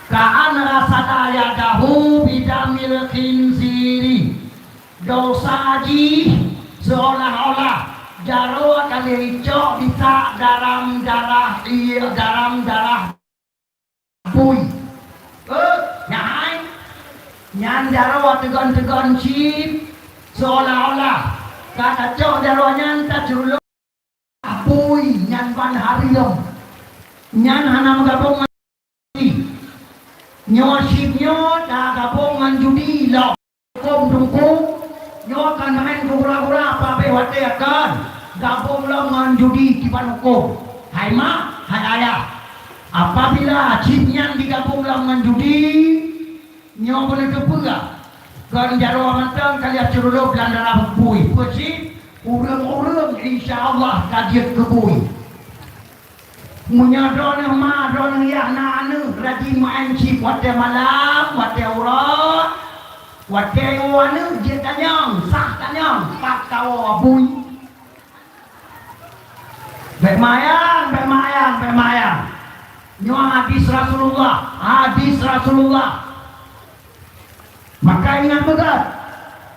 Ka'an ghasala yadahu bidamil khinziri. Dosa jih seolah-olah jaroe ka lheueh icok disak dalam darah ie, dalam darah bui. Eh, nyan hai. Nyan jaroe teugon-teugon chip seolah-olah ka tacok jaroe nyan taceurulop bui nyan ban hareuem. Nyan hana meugabong ngon judi. Nyoe chip nyoe tagabong ngon judi lom. Hukôm teungku, nyoe kon meu'en keu gura-gura peuhabéh watée kon. Gabong lom ngon judi kiban hukôm. Hai mak, hai ayah. Apabila chip nyan jigabong lom ngon judi, nyoe beuneuteupeu kon jaroe mantong ka lheueh ceurulop lam darah bui. Peue chip? Ureuëng-ureuëng insya Allah ka jeuet keu bui. Meunyoe droeneuh ma, droeneuh yah na aneuëk rajin meu'en chip watée malam, watée uroe, watée woe aneuëk jeuet tanyong, sah tanyong, pat kawoe bui. Bék mayang, bék mayang, bék mayang. Nyoe hadis Rasulullah, hadis Rasulullah. Maka ingat beugét,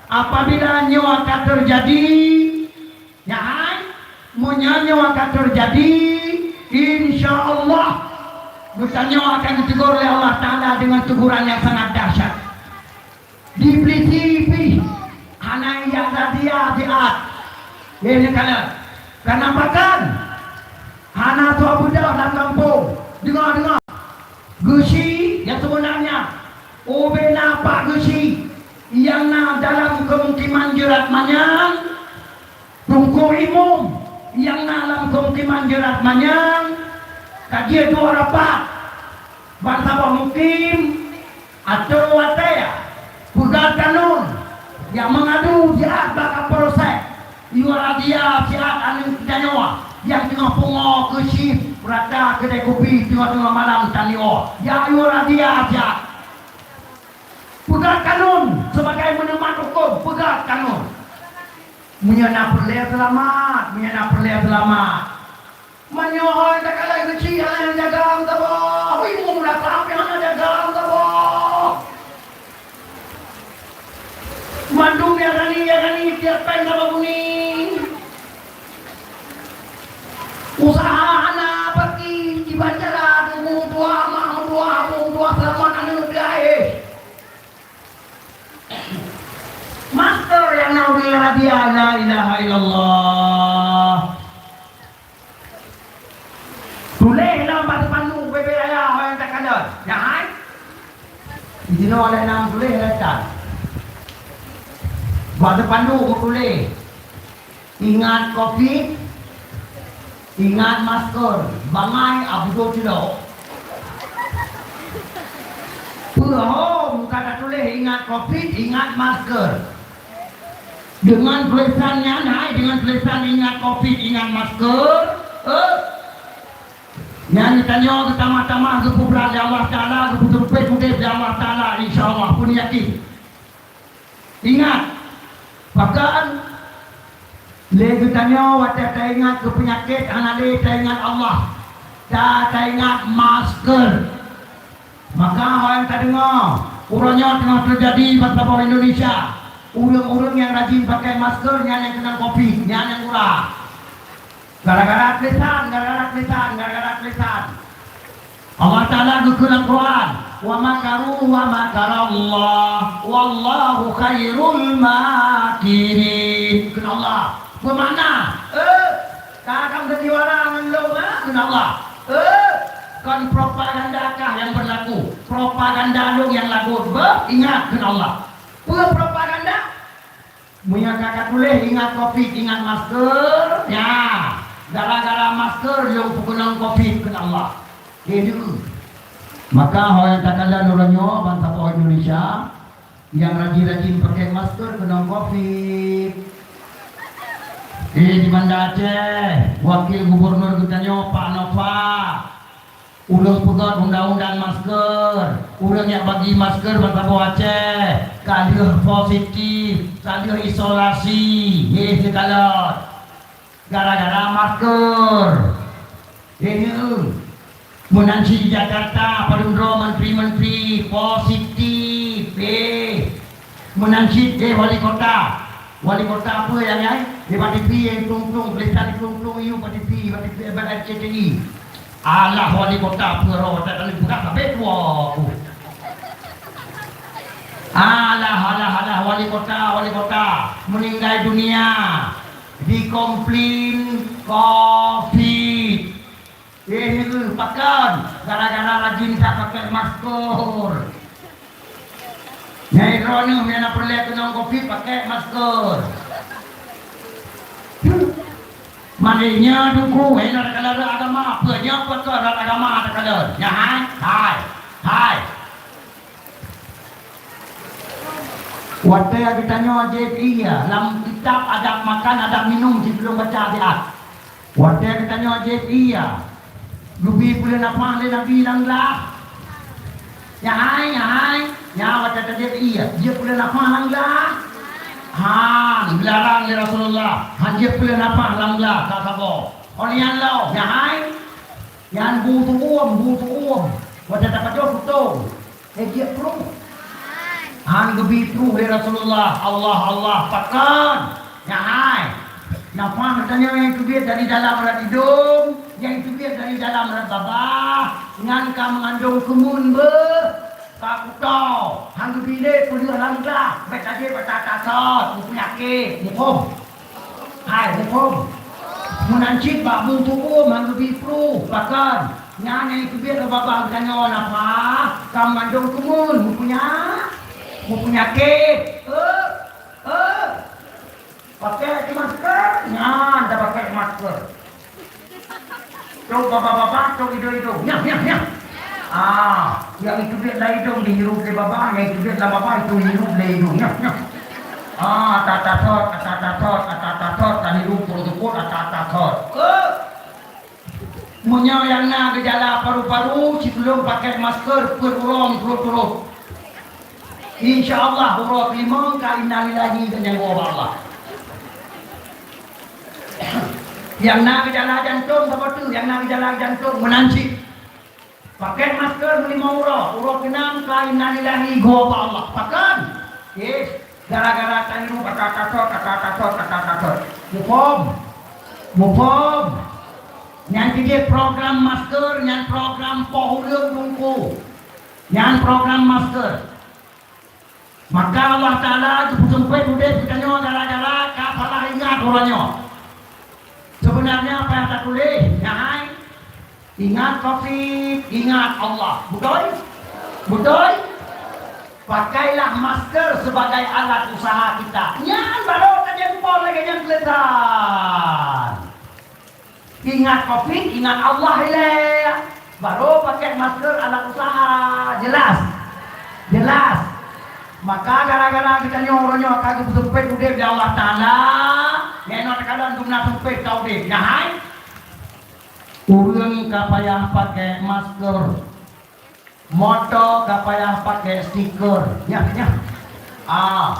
apabila nyoe ka teujadi, nyan hai, meunyoe nyoe ka teujadi, insya Allah geutanyoe akan geutegur lé Allah Taala deungon teguran nyang sangat dahsyat. Diplisi pih hana ijak radia siat. Lé neukalon, kareuna pakon? Hana soe beudôh lam gampông. Deungoe, deungoe! Geuchik nyang seubeunanya, ubé na pat geuchik nyang na dalam keumukiman jeurat manyang, teungku imum nyang na lam keumukiman jeurat manyang, ka jeuet dua rapat, bansaboh mukim, ateueh watée peugah kanun nyang meungadu siat bak kapolsek, yue radia siat aneuëk geutanyoe nyang teungoh pungoe keu chip rata keudai kupi teungoh-teungoh malam tanyoe. Ya, yue radia siat. Peugah kanun sebagai meuneumat hukôm, peugah kanun. Meunyoe na peureulée seulamat, meunyoe na peureulée seulamat. Meunyoe hai takalon geuchik hana nyang jaga saboh, hui muda sapi hana jaga saboh. Mandum nyang rani, nyang rani tiep péng saboh bunyi. Usaha hana paki jiban cara, dubu dua, mak dua, abang dua, seulamat aneuëk dua, eh. Masker nyang na ubé radia, la ilaha illallah. Tuléh lom bak teupanduk bebe raya nyang takalon. Nyan hai. Di sinoe lé nam tuléh lé tan. Bak teupanduk meutuléh, "Ingat covid, ingat masker." Bangai abudôh cilok. Peue hom ka tatuléh ingat covid, ingat masker? Deungon tulésan nyan hai, deungon tulésan ingat covid, ingat masker, eh? Nyan geutanyoe geutamah-tamah geupeubrat lé Allah Taala, geupeuteupet udeb lé Allah Taala, insya Allah, peuneuk yakin. Ingat, pakon lé geutanyoe watée taingat keu peunyakét hana lé taingat Allah, ta taingat masker. Maka ho nyang tadeungoe, Uroe nyoe teungoh teujadi bak saboh Indonesia, ureuëng-ureuëng nyang rajin pakai masker nyan nyang keunong covid, nyan nyang gura. Gara-gara tulisan, gara-gara tulisan, gara-gara tulisan. Allah Taala geukheun lam Quran, "Wa makaru wa makarallah, wallahu khairul makirin." Kheun Allah, beumakna, eh, ka akan berjuara ngon lôn, eh, kheun Allah. Eh, kon propaganda kah nyang berlaku, propaganda lôn nyang lagot, beuh, ingat, kheun Allah. Peue propaganda? Meunyoe ka, ka tuléh ingat covid, ingat masker, ya, gara-gara masker lôn peukeunong covid kheun Allah. Lheuh nyoe. Maka ho nyang takalon uroe nyoe bansaboh Indonesia nyang rajin-rajin pakai masker keunong covid. Eh, di Banda Aceh, wakil gubernur geutanyoe Pak Nova. Ulôn peugöt undang-undang masker. Ureuëng nyang bagi masker bansaboh Aceh ka lheueh positif, ka lheueh isolasi. Heh, neukalon. Gara-gara masker. Heh, neu. Meunan cit di Jakarta, padum droe menteri-menteri positif. Heh. Meunan cit, eh, wali kota. Wali kota peue nyang nyan? Di bak T V nyang tung-tung, tulisan tung-tung, iyu bak T V, bak T V, bak R C T I. Alah, wali kota peue roh, tak ada budak, tapi dua aku. Alah, alah, alah, wali kota, wali kota. Meninggal dunia. Dikomplain covid. Eh, nyoe pakon? Gara-gara rajin that pakai masker. Nyai droeneuh nyang na peureulée keunong covid pakai masker. Mandum nyoe duku, hei, na takalon agama, peue nyoe pakon rot agama takalon? Nyan hai, hai, hai. Watée geutanyoe jieb ie lam kitab adab makan, adab minum, sigohlom baca siat. Watée geutanyoe jieb ie, geubi peuleueh nafah lé Nabi lam glah. Nyan hai, nyan hai, nyan watée tajieb ie, jieb peuleueh nafah lam glah. Han, geularang lé Rasulullah, han jieb peuleueh nafah lam glah, ka saboh. Oh nyan lom, nyan hai, nyan bu teuuem, bu teuuem. Watée tapajoh tutong. Eh, jieb pruh. Han geubi pruh lé Rasulullah, Allah, Allah, pakon? Nyan hai. Nafah geutanyoe nyang teubiet dari dalam rot idong, nyang teubiet dari dalam rot babah, nyan ka meungandong keumeuen beuh. Ka kuto, han geubi lé peuleueh lam glah, bék tajieb ata-ata sot, meupeunyakét, muphom. Hai, muphom. Meunan cit bak bu teuuem han geubi pruh, pakon? Nyan nyang teubiet lé babah geutanyoe nafah, ka mandum keumeuen, meupunya-, meupeunyakét. Eh, eh. Pakai masker, nyan tapakai masker. Trok babah-babah, trok idong-idong. Nyah, nyah, nyah. Ah, nyang iteubiet lam idong dihirup lé babah, nyang iteubiet lam babah itu hirup lé idong. Nyah, nyah. Ah, ata-ata sot, ata-ata sot, ata-ata sot, tahirup protokol ata-ata sot. Eh. Meunyoe nyang na geujala paru-paru, sigohlom pakai masker peuet uroe turot-turot. Insya Allah, uroe keulimong ka innalillahi dan nyang Allah. Nyang na geujala jantong, saboh teuk, nyang na geujala jantong meunan cit. Pakai masker meulimong uroe, uroe keunam ka innalillahi, geuwoe bak Allah. Pakon? Eh, gara-gara tahirup ata-ata sot, ata-ata sot, ata-ata sot. Muphom? Muphom? Nyan jih program masker, nyan program poh ureuëng teungku. Nyan program masker. Maka Allah Taala geupeuseumpét udeb geutanyoe gara-gara ka salah ingat uroe nyoe. Seubeunarnya apa nyang tatuléh nyan hai, ingat covid, ingat Allah. Beutôi? Beutôi? Pakailah masker sebagai alat usaha kita. Nyan baru tajak lagée nyang keulesan. Ingat covid, ingat Allah ilée. Baru pakai masker alat usaha. Jelas? Jelas. Maka gara-gara geutanyoe uroe nyoe ka geupeuseumpét udeb lé Allah Taala, nyoe takalon geumeuna seumpét ka udeb. Nyan hai, ureuëng ka payah pakai masker. Moto ka payah pakai stiker. Nyah, nyah. Ah.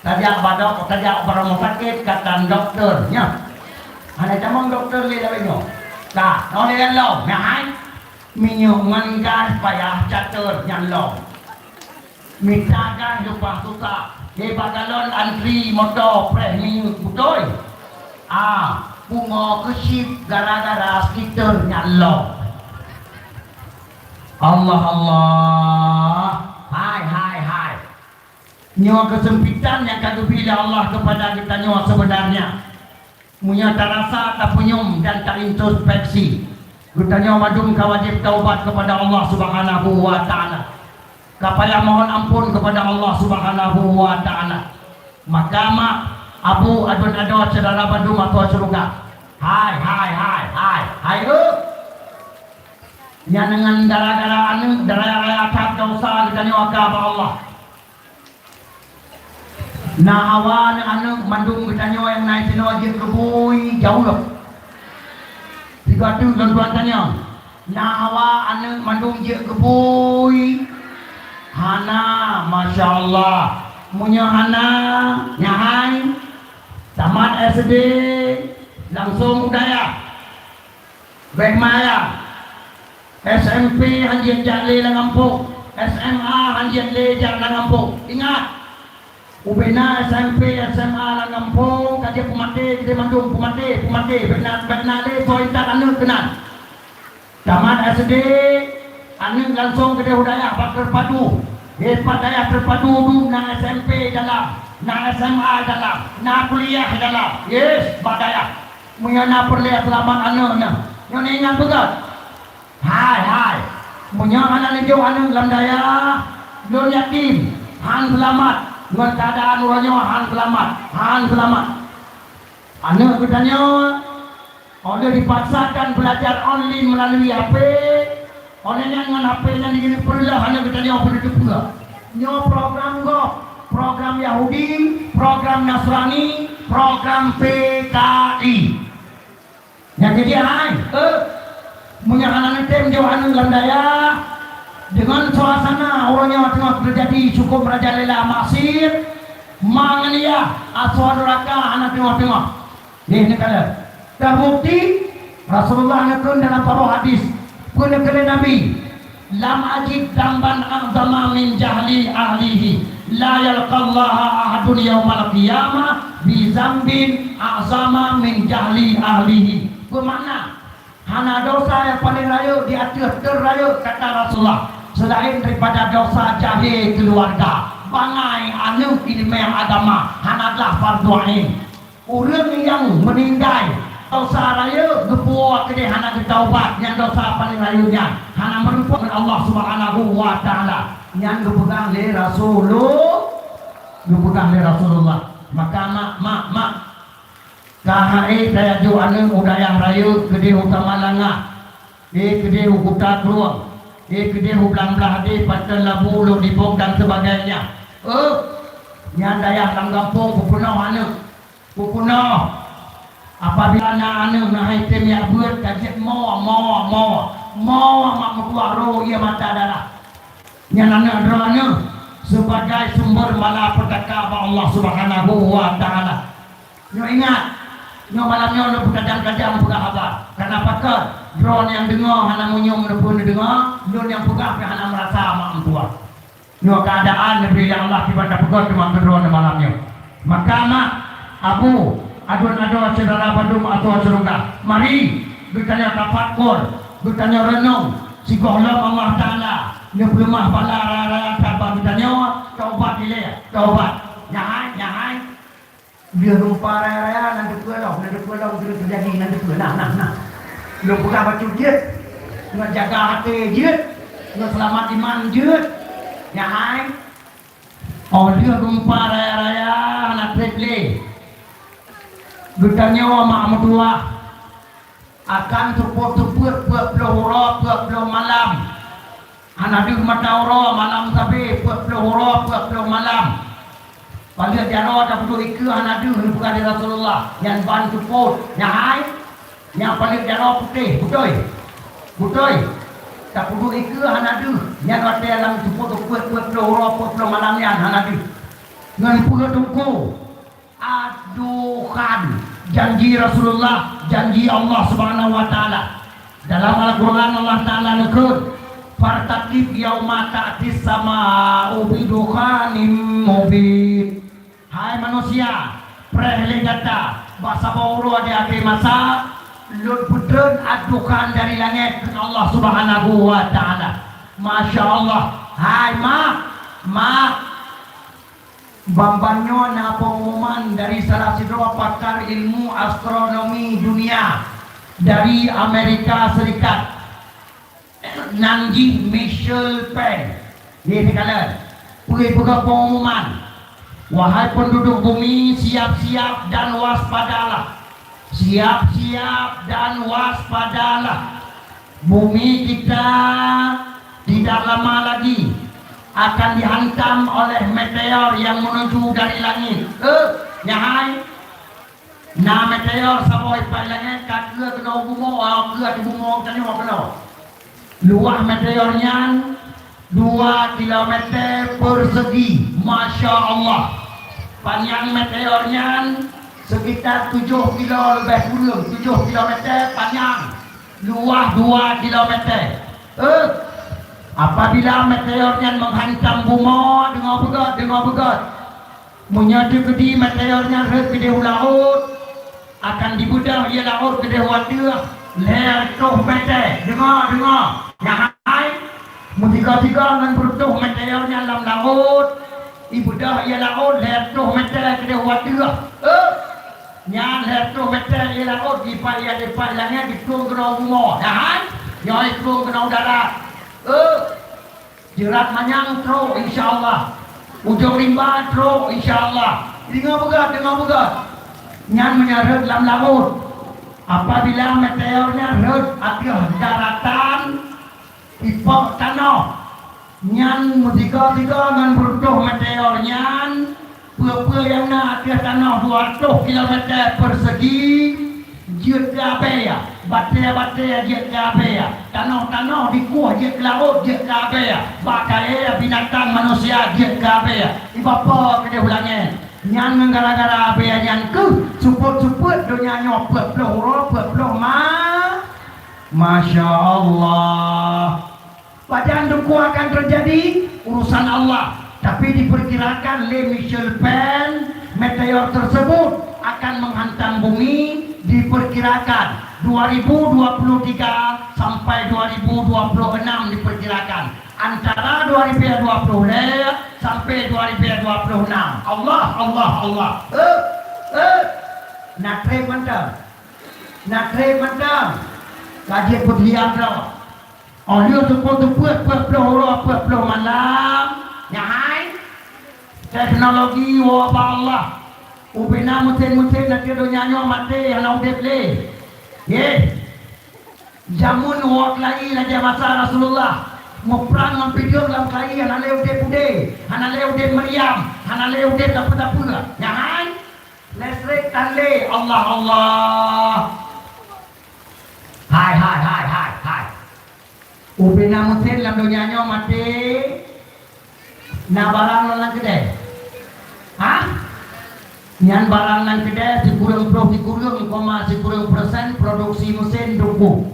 Tajak badok, tajak bak rumoh sakét, katan dokto. Nyah. Hana tamong dokto lé lawét nyoe. Ka, nyoe lé lom. Nyah hai. Minyeuk ngon gas payah catur nyan lom. Mita gas leupah susah, di bak galon antri moto preh minyeuk beutôi. Ah, pungo keusyik gara-gara stiker nyan lom. Allah, Allah. Hai, hai, hai. Nyoe keusempitan nyang ka geubri lé Allah keupada geutanyoe seubeunarnya. Meunyoe tarasa tapeunyum dan taintrospeksi, geutanyoe mandum ka wajéb taubat keupada Allah Subhanahu wa Ta'ala. Ka payah mohon ampôn keupada Allah Subhanahu wa Ta'ala. Maka mak, abu, aduen adoe syedara bandum ateueh syeuruga. Hai, hai, hai, hai, hai, eh! Nyan deungon gara-gara aneuëk, gara-gara that desya geutanyoe ka bak Allah. Na hawa aneuëk-aneuëk mandum geutanyoe nyang na sinoe jeuet keu bui jauh lom. Sigoe teuk lôn tuan tanyong, na hawa aneuëk mandum jeuet keu bui? Hana, masya Allah. Meunyoe hana, nyan hai, tamat S D, langsong u dayah. Bék maya. S M P hanjeuet jak lé lam gampông, S M A hanjeuet lé jak lam gampông. Ingat, ubena S M P, S M A lam gampông ka jeuet peumaté, keudéh mandum peumaté, peumaté. Bék na, bék na lé soe intat aneuëk keunan. Tamat S D, aneuëk langsong keudéh u dayah bak teupadu. Di pat dayah teupadu dum na S M P dalam, na S M A dalam, na kuliah dalam. Yes, bak dayah. Meunyoe na peureulée seulamat aneuëk nyan, nyoe ingat beugét. Hai, hai. Meunyoe hana neujok aneuëk lam dayah, lôn yakin, hán seulamat. Ngon keuadaan uroe nyoe hán seulamat, hán seulamat. Aneuëk geutanyoe, óh lheueh dipaksakan beulajar online meulalui H P, óh lheueh nyan ngon H P nyan jeuet peureuloh aneuëk geutanyoe peureulée teupeue. Nyoe program gob, program Yahudi, program Nasrani, program P K I. Nyang keujeuet hai, eh, meunyoe hana neutem jok aneuëk lam dayah, deungon suasana uroe nyoe teungoh teujadi cukôp merajalela, maksiet, manganiaya, asoe duraka hana teungoh-teungoh. Nih neukalon. Teubukti, Rasulullah neukheun dalam saboh hadis, peue neukheun lé Nabi, "Lam ajid dzamban a'zama min jahli ahlihi. La yalqallaha ahadun yaumal qiyamah bi dzambin a'zama min jahli ahlihi." Beumakna, hana desya nyang paleng rayeuk di ateueh teurayeuk kata Rasulullah, seulaén daripada desya jahé keuluwarga, bangai aneuëk ileumèe agama hana glah fardhu ain. Ureuëng nyang meuninggai desya rayeuk geupuwoe keudeh hana geutaubat, nyan desya paleng rayeuk nyan, hana meurumpok ngon Allah Subhanahu wa Ta'ala. Nyan geupeugah lé Rasulul-, geupeugah lé Rasulullah. Maka mak, mak, mak, ka hai tajok aneuëk u dayah rayeuk keudeh u Tamalanga. Eh, keudeh u Kuta Krueng, eh, keudeh u Blang Blahdeh, Panton Labu, Lhokseumawe dan sebagainya. Eh, nyan dayah lam gampông peupeunoh aneuëk, peupeunoh. Apabila na aneuëk na hai tem jak beuet, ka jeuet mo, mo, mo, mo mak meutuah ro ié mata darah. Nyan aneuëk droeneuh sebagai sumber malapetaka bak Allah Subhanahu wa Ta'ala. Nyoe ingat, nyoe malam nyoe lôn peutajam-tajam peugah haba. Kana pakon, droe nyang deungoe hana munyueng neupeu neudeungoe, lôn nyang peugah pih hana meurasa mak meutuah. Nyoe keuadaan neubri lé Allah kiban tapeugah teuma keu droe malam nyoe. Maka mak, abu, aduen adoe syedara bandum ateueh syeuruga, mari geutanyoe tafakur, geutanyoe reunong, sigohlom Allah Ta'ala neupeuleumah bala raya-raya that bak geutanyoe, taubat ilée, taubat. Nyan hai, nyan hai. Lheueh rupa raya-raya, nan teupeue lom, nan teupeue lom, geuteupeue jadi, nan teupeue, nah, nah, nah. Lôn peugah bacut jeuet, ngon jaga até jeuet, ngon seulamat iman jeuet. Nyan hai, óh lheueh rupa raya-raya hana treb lé, geutanyoe mak meutuah. Akan seupôt-seupôt peuet ploh uroe peuet ploh malam. Hana deuh mata uroe malam sabe peuet ploh uroe peuet ploh malam. Paleuet jaroe tapeuduek ikeue hana deuh neupeugah lé Rasulullah, nyan ban seupôt. Nyan hai, nyang paleuet jaroe putéh, beutôi? Beutôi. Tapeuduek ikeue hana deuh, nyan watée lam seupôt-seupôt peuet ploh uroe peuet ploh malam nyan hana deuh. Ngon peue teungku? Ad-dukhan, janji Rasulullah, janji Allah Subhanahu wa Ta'ala. Dalam Al-Quran Allah Ta'ala neukheun, Fartaqib yauma ta'tis sama'u bidukhanim mubin. Hai manusia, preh lé gata bak saboh uroe di akhé masa, lôn peutreun ad-dukhan dari langét, kheun Allah Subhanahu wa Ta'ala. Masya Allah. Hai mak, mak, ban-ban nyoe na peungumuman dari salah sidroe pakar ilmu astronomi dunia dari Amerika Serikat. Nan jih Michel Penn. Jih sikalon, peue peugah peungumuman, "Wahai penduduk bumi, siap-siap dan waspadalah. Siap-siap dan waspadalah. Bumi kita tidak lama lagi akan dihantam oleh meteor yang menuju dari langit." Eh, nyan hai. Na meteor saboh ipat langét ka keue keunoe bumoe, ah, keue di bumoe tanyoe keunoe. Luwah meteor nyan dua kilometer persegi. Masya Allah. Panyang meteor nyan sekitar tujoh kilo leubeh kureueng, tujoh kilometer panyang. Luwah dua kilometer. Eh, apabila meteor nyan menghantam bumoe, deungoe beugét, deungoe beugét. Meunyoe teukeudi meteor nyan rhot keudeh u laôt, akan dibeudôh ié laôt keudeh u ateueh lhèe reutôh mètè. Deungoe, deungoe! Nyan hai, meusigoe-sigoe ngon beureutôh meteor nyan lam laôt, ibeudôh ié laôt lhèe reutôh mètè keudeh u ateueh. Eh! Nyan lhèe reutôh mètè ié laôt dipat ié, dipat ié langét, jitrueng keunoe u bumoe. Nyan hai, nyoe jitrueng keunoe u darat. Eh! Jeurat manyang trok, insya Allah. Ujông rimba trok, insya Allah. Deungoe beugét, deungoe beugét. Nyan meunyo rhot lam laôt. Apabila meteor nyan rhot ateueh daratan, ipok tanoh. Nyan meusigoe-sigoe ngon beureutôh meteor nyan, peue-peue nyang na ateueh tanoh dua reutôh kilometer persegi, jeuet keu abée, batée-batée jeuet keu abée, tanoh-tanoh dikueh jeuet keu laôt jeuet keu abée, bak kayée binatang manusia jeuet keu abée, ibapoe keudeh u langét. Nyan ngon gara-gara abée nyan keuh seupôt-seupôt donya nyoe peuet ploh uroe, peuet ploh ma-, Masya Allah. Pajan dukua akan teujadi, urusan Allah. Tapi diperkirakan lé Michel Penn, meteor tersebut akan menghantam bumi, diperkirakan dua ribu dua puluh tiga sampai dua ribu dua puluh enam diperkirakan. Antara dua ribu dua puluh lhèe sampai dua ribu dua puluh enam. Allah, Allah, Allah. Eh, eh. Na trép mantong. Na trép mantong. Ka jeuet peuteubiet droe. Óh lheueh teupeu-teupeu peuet ploh uroe peuet ploh malam, nyan hai, teknologi woe bak Allah. Ubena meusén-meusén ateueh donya nyoe maté hana udép lé. Yeh. Jameun woe keulayi lagée masa Rasulullah. Muprang ngon pidong lam keulayi hana lé udép udé, hana lé udép meriam, hana lé udép sapeue-sapeue. Nyan hai, listrik tan lé. Allah, Allah. Hai, hai, hai, hai, hai. Ubena meusén lam donya nyoe maté, na barang lam keudè? Hah? Nyan barang lam keudè sikureueng ploh sikureueng koma sikureueng persen produksi meusén dungku.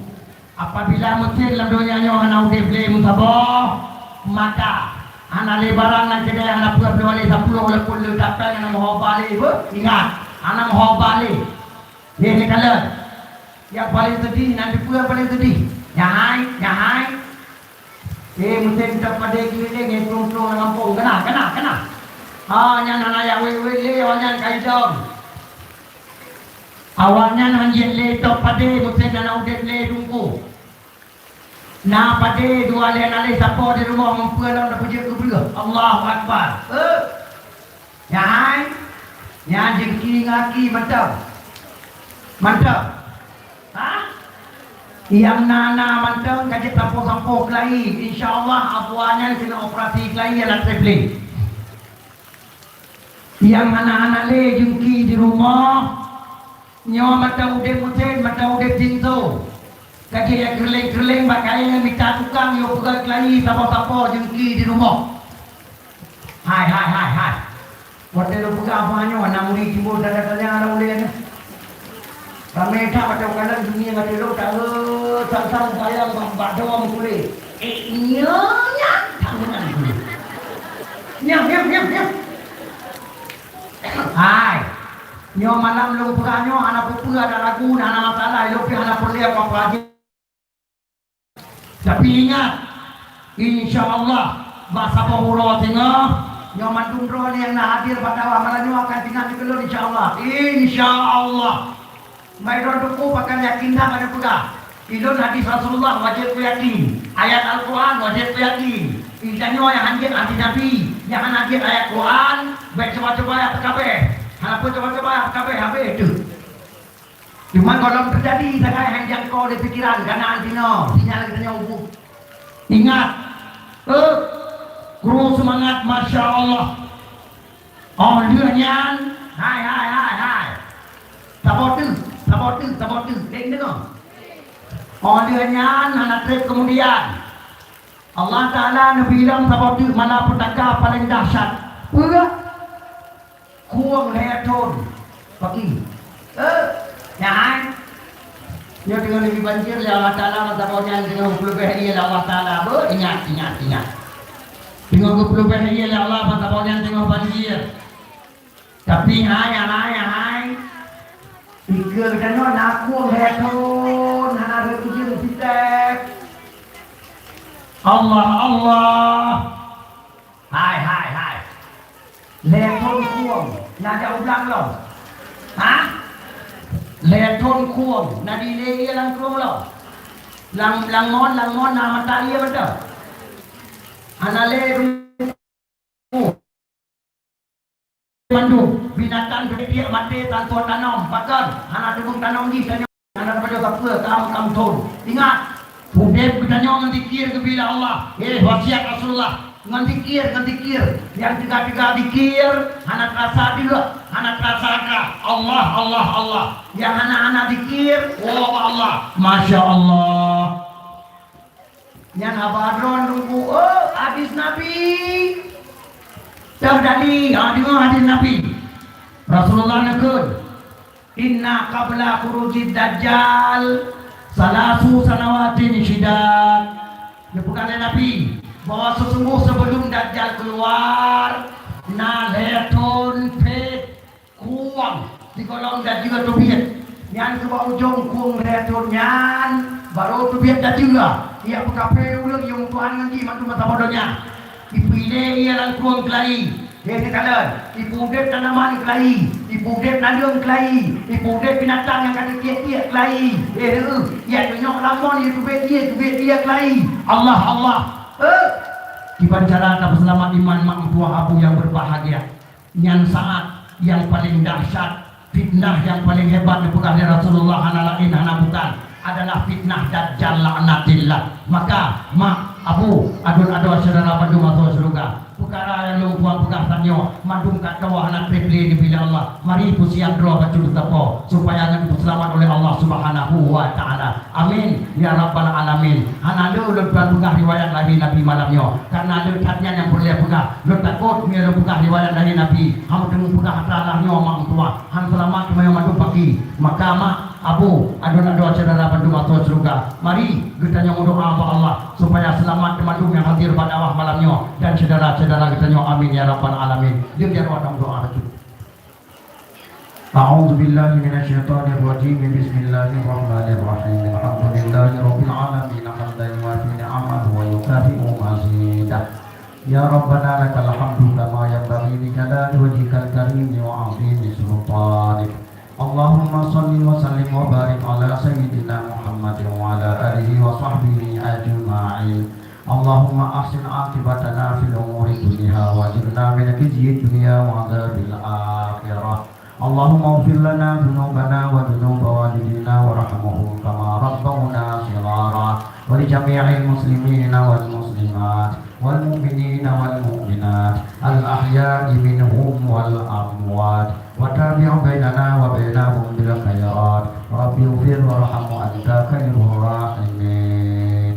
Apabila meusén lam donya nyoe hana udép lé meusaboh, maka hana lé barang lam keudè, hana peuet ploh lé saploh lé pun le tapeng hana meuhoba lé, beuh, ingat, hana meuhoba lé. Nyan neukalon. Nyang paleng seudih, nan dikeue paleng seudih. Nyan hai, nyan hai. Eh, meusén teuh padé keuliléng, eh, plueng-plueng lam gampông. Kana, kana, kana. Ha, nyan hana jak wét-wét lé, awaknyan ka idong. Awaknyan han jeuet lé tôb padé, meusén hana udép lé dungku. Na padé dua lhèe na lé sapo di rumoh, meupeu lom na peujeuet keu breueh. Allahu Akbar. Eh. Nyan hai, nyan jeungki ngon aki mantong. Mantong. Ha? Nyang na-na mantong ka jeuet sampoe-sampoe keulayi. Insya Allah, Abu nyan keuneuk operasi keulayi hana trép lé. Nyang hana-hana lé jeungki di rumoh, nyoe mantong udép meusén, mantong udép jinso. Ka jeuet nyang keureuleng-keureuleng bak kayée mita tukang yoh peugöt keulayi sapo-sapo jeungki di rumoh. Hai, hai, hai, hai. Watèe lôn peugah bah nyoe, na murit timbul tanda-tanda lam ulèe nyoe. Ramè that watèe kalon dunia ngon lôn, taeu sang-sang bayang bak, bak doa meukulé. Nyoe nyan, nyan, nyan, nyan. Hai, nyoe malam lôn peugah nyoe hana peue-peue, ada lagu, hana masalah, lôn pih hana peureulèe apa-apa. Tapi ingat, insya Allah, bak saboh uroe singoh, nyoe mandum droeneuh nyang na hadir bak dakwah malam nyoe akan teuingat dikeue lôn, insya Allah. Insya Allah. Mai droe teupeu pakon yakin that bak neupeugah, "Ilôn hadis Rasulullah wajéb kuyakin, ayat Al-Quran wajéb kuyakin." Geutanyoe nyang han jeuet hadis Nabi, nyang hana jeuet ayat Quran, bèk cuba-cuba jak peukabeh. Hana peue cuba-cuba jak peukabeh, habéh teuh. Cuma gohlom teujadi sagai han jangko lé pikeran, kana sinoe, sinyal geutanyoe ubu. Ingat, eh, kru seumangat, masya Allah. Óh lheueh nyan, hai, hai, hai, hai. Saboh teuk, saboh teuk, saboh teuk. Bék deungoe. Óh lheueh nyan hana trép keumudian. Allah Taala neubri lom saboh teuk malapetaka paleng dahsyat. Peue? Krueng lhèe thon. Paki. Eh, nyan. Nyoe teungoh lagi banjir lé Allah Taala, masa boh nyan teungoh geupeulubeh ié lé Allah Taala. Beuh, ingat, ingat, ingat. Teungoh geupeulubeh ié lé Allah, masa boh nyan teungoh banjir. Tapi hai, hai, hai. Ikeue geutanyoe na krueng lhèe thon, hana reueng ujeuen sitek. Allah, Allah. Hai, hai, hai. Lhèe thon krueng, na jak u blang lom. Hah? Lhèe thon krueng, na dilèe ié lam krueng lom. Lam, lam mon, lam mon na mata ié mantong. Hana lé mandum, binatang geupiek maté tanpa tanom, pakon? Hana teumeung tanom jih tanyoe. Hana tapajoh sapeue, kam, kam thon. Ingat, udép geutanyoe ngon zikir geubri lé Allah. Eh, wasiat Rasulullah, ngon zikir, ngon zikir. Nyang teuga-teuga zikir, hana teurasa deuk, hana teurasa rasa. Allah, Allah, Allah. Nyang hana-hana zikir, oh Allah. Masya Allah. Nyan haba droe teungku, oh, hadis Nabi. Teuh tadi, ah, deungoe hadis Nabi. Rasulullah neukheun, "Inna qabla khurujid dajjal salasu sanawatin syidad." Neupeugah lé Nabi bahwa sesungguh sebelum Dajjal keluar, na lhèe thon phét krueng sigohlom dajjal teubiet. Nyan keuh bak ujong krueng lhèe thon nyan, barô teubiet dajjal. Ié peukafé ureueng nyang tuhan ngon jih mandum masa boh donya. Ipeuilèe ié lam krueng keulayi. Lheueh teukalon, ipeuudép tanaman keulayi, ipeuudép naleueng keulayi, ipeuudép binatang nyang ka teutiek-tiek keulayi. Eh, heueh, nyang meunyoe lamon ié teubiet ié, teubiet ié keulayi. Allah, Allah. Eh, kiban cara tapeuseulamat iman mak meutuwah abu nyang berbahagia. Nyan saát nyang paleng dahsyat. Fitnah nyang paleng hebat neupeugah lé Rasulullah hana laén hana bukan adalah fitnah Dajjal laknatillah. Maka, mak, abu, aduen adoe syedara bandum asoe syeuruga, peukara nyang lôn tuan peugah tanyoe mandum ka toh hana trép lé neubi lé Allah. Mari peusiab droe bacut teusapo supaya ngon peuseulamat uleh Allah Subhanahu wa Taala. Amin ya rabbal alamin. Hana lé ulôn tuan peugah riwayat lahé Nabi malam nyoe, kareuna lé that nyan nyang peureulèe peugah. Lôn takot meunyoe lôn peugah riwayat lahé Nabi, hana teungoh peugah atra lah nyoe mak meutuwah. Han seulamat teuma nyang mandum paki. Maka mak, abu, aduen adoe syedara bandum asoe syeuruga, mari geutanyoe meudoa bak Allah supaya seulamat teuma mandum nyang hadir bak dakwah malam nyoe dan syedara-syedara geutanyoe. Amin ya rabbal alamin. Jeuet jaroe meudoa bacut. أعوذ بالله من الشيطان الرجيم. بسم الله الرحمن الرحيم. الحمد لله رب العالمين. حمدا يوافي نعمه ويكافئ مزيده. يا ربنا لك الحمد كما ينبغي لجلال وجهك الكريم وعظيم سلطانك. اللهم صل وسلم وبارك على سيدنا محمد وعلى آله وصحبه أجمعين. اللهم أحسن عاقبتنا في الأمور كلها وأجرنا من خزي الدنيا وعذاب الآخرة. اللهم اغفر لنا ذنوبنا وذنوب والدينا وارحمهم كما ربونا صغارا. ولجميع المسلمين والمسلمات والمؤمنين والمؤمنات الأحياء منهم والأموات. وتابع بيننا وبينهم بالخيرات. رب اغفر وارحم وأنت خير الراحمين.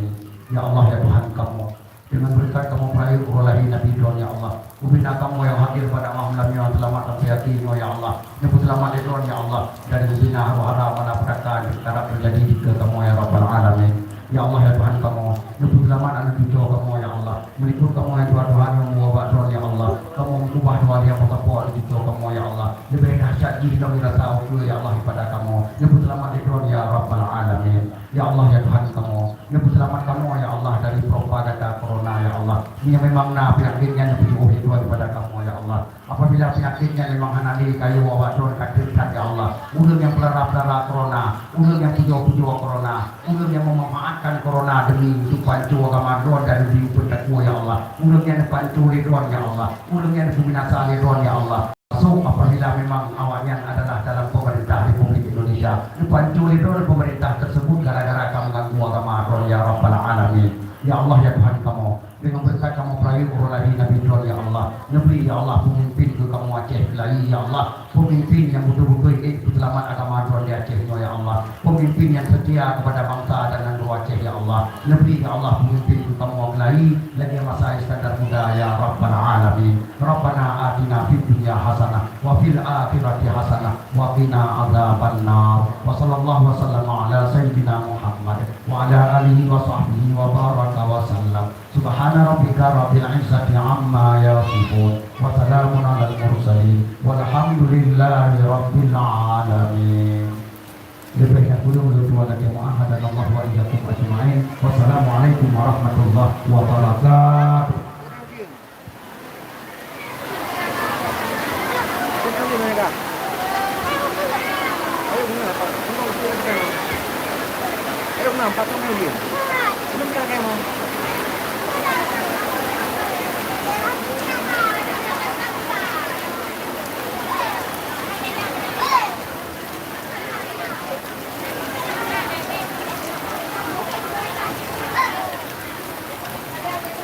Ya Allah, ya Tuhan kamoe, deungon beureukat kamoe peurayeuk uroe lahé Nabi droeneuh, ya Allah. Ubena kamoe nyang hadir bak dakwah malam nyoe seulamat sampai akhé nyoe, ya Allah. Neupeuseulamat lé droeneuh, ya Allah, dari ubena hara-hara malapetaka nyang karab teujadi dikeue kamoe, ya Rabbal Alamin. Ya Allah, ya Tuhan kamoe, Neupeuseulamat aneuk cucoe kamoe, ya Allah. Meulikot kamoe nyang tuha-tuha nyoe meuwabak droen, ya Allah. Kamoe meukeubah dua lheueh pasapoe aneuk cucoe kamoe, ya Allah. Leubeh dahsyat jih lom rasa ukeue, ya Allah, daripada kamoe. Neupeuseulamat lé droen, ya Rabbal Alamin. Ya Allah, ya Tuhan kamoe. Neupeuseulamat kamoe, ya Allah, dari propaganda corona, ya Allah. Meunyo memang na peunyakét nyan, neupeujiôh lé droen daripada kamoe, ya Allah. Apabila peunyakét nyan memang hana lé kayue awak droen ka trép that, ya Allah, ureuëng nyang peulara-peulara corona, ureuëng nyang pujoe-pujoe corona, ureuëng nyang meumanfaatkan corona demi untuk pancô agama droen dan demi peutakwa, ya Allah, ureuëng nyang neupancô lé droen, ya Allah, ureuëng nyang neupeuminasa lé droen, ya Allah. Masuk apabila memang awak nyan adalah dalam pemerintah Republik Indonesia, neupancô lé droen pemerintah tersebut gara-gara ka meuganggu agama droen, ya Rabbal Alamin. Ya Allah, ya Tuhan kamoe. Deungon beureukat kamoe peurayeuk uroe lahé Nabi droen, ya Allah. Neubri, ya Allah, peumimpin keu kamoe Aceh Seulayi, ya Allah. Peumimpin nyang beutôi-beutôi ék peuseulamat agama droen di Aceh nyoe, ya Allah. Peumimpin nyang seutia keupada bansa dan nanggroe Aceh, ya Allah. Neubri, ya Allah, peumimpin keu kamoe Seulayi lagée masa Iskandar Muda, ya Rabbal Alamin. Rabbana atina fid dunya hasanah wa fil akhirati hasanah wa qina adzabannar. Wa sallallahu wa sallama ala sayyidina Muhammad wa ala alihi wa sahbihi wa baraka wa sallam. Subhana rabbika rabbil izzati amma yasifun. Wa salamun alal mursalin. Walhamdulillahi rabbil alamin. Leubeh nyang kureueng lôn tuan lagée meuah, hadanallahu wa iyyakum ajma'in. Wassalamualaikum warahmatullahi wabarakatuh.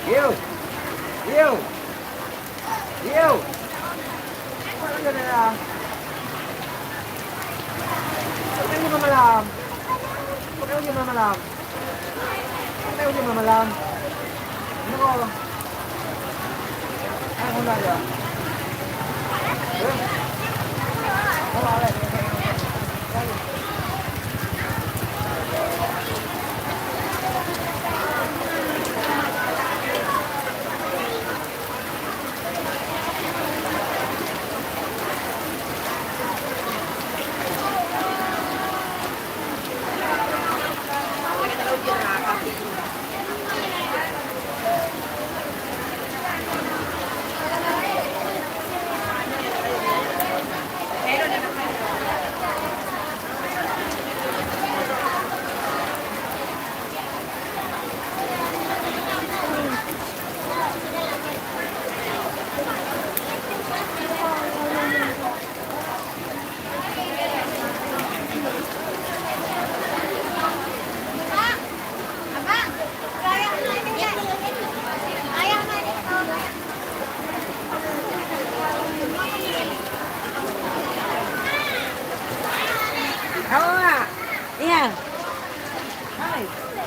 Yo! Yo! Yo! Apa lagi ada ya? Apa lagi malam? Apa lagi malam? Apa lagi malam? Ini kok. Ayo, mulai ya. Eh? Mulai.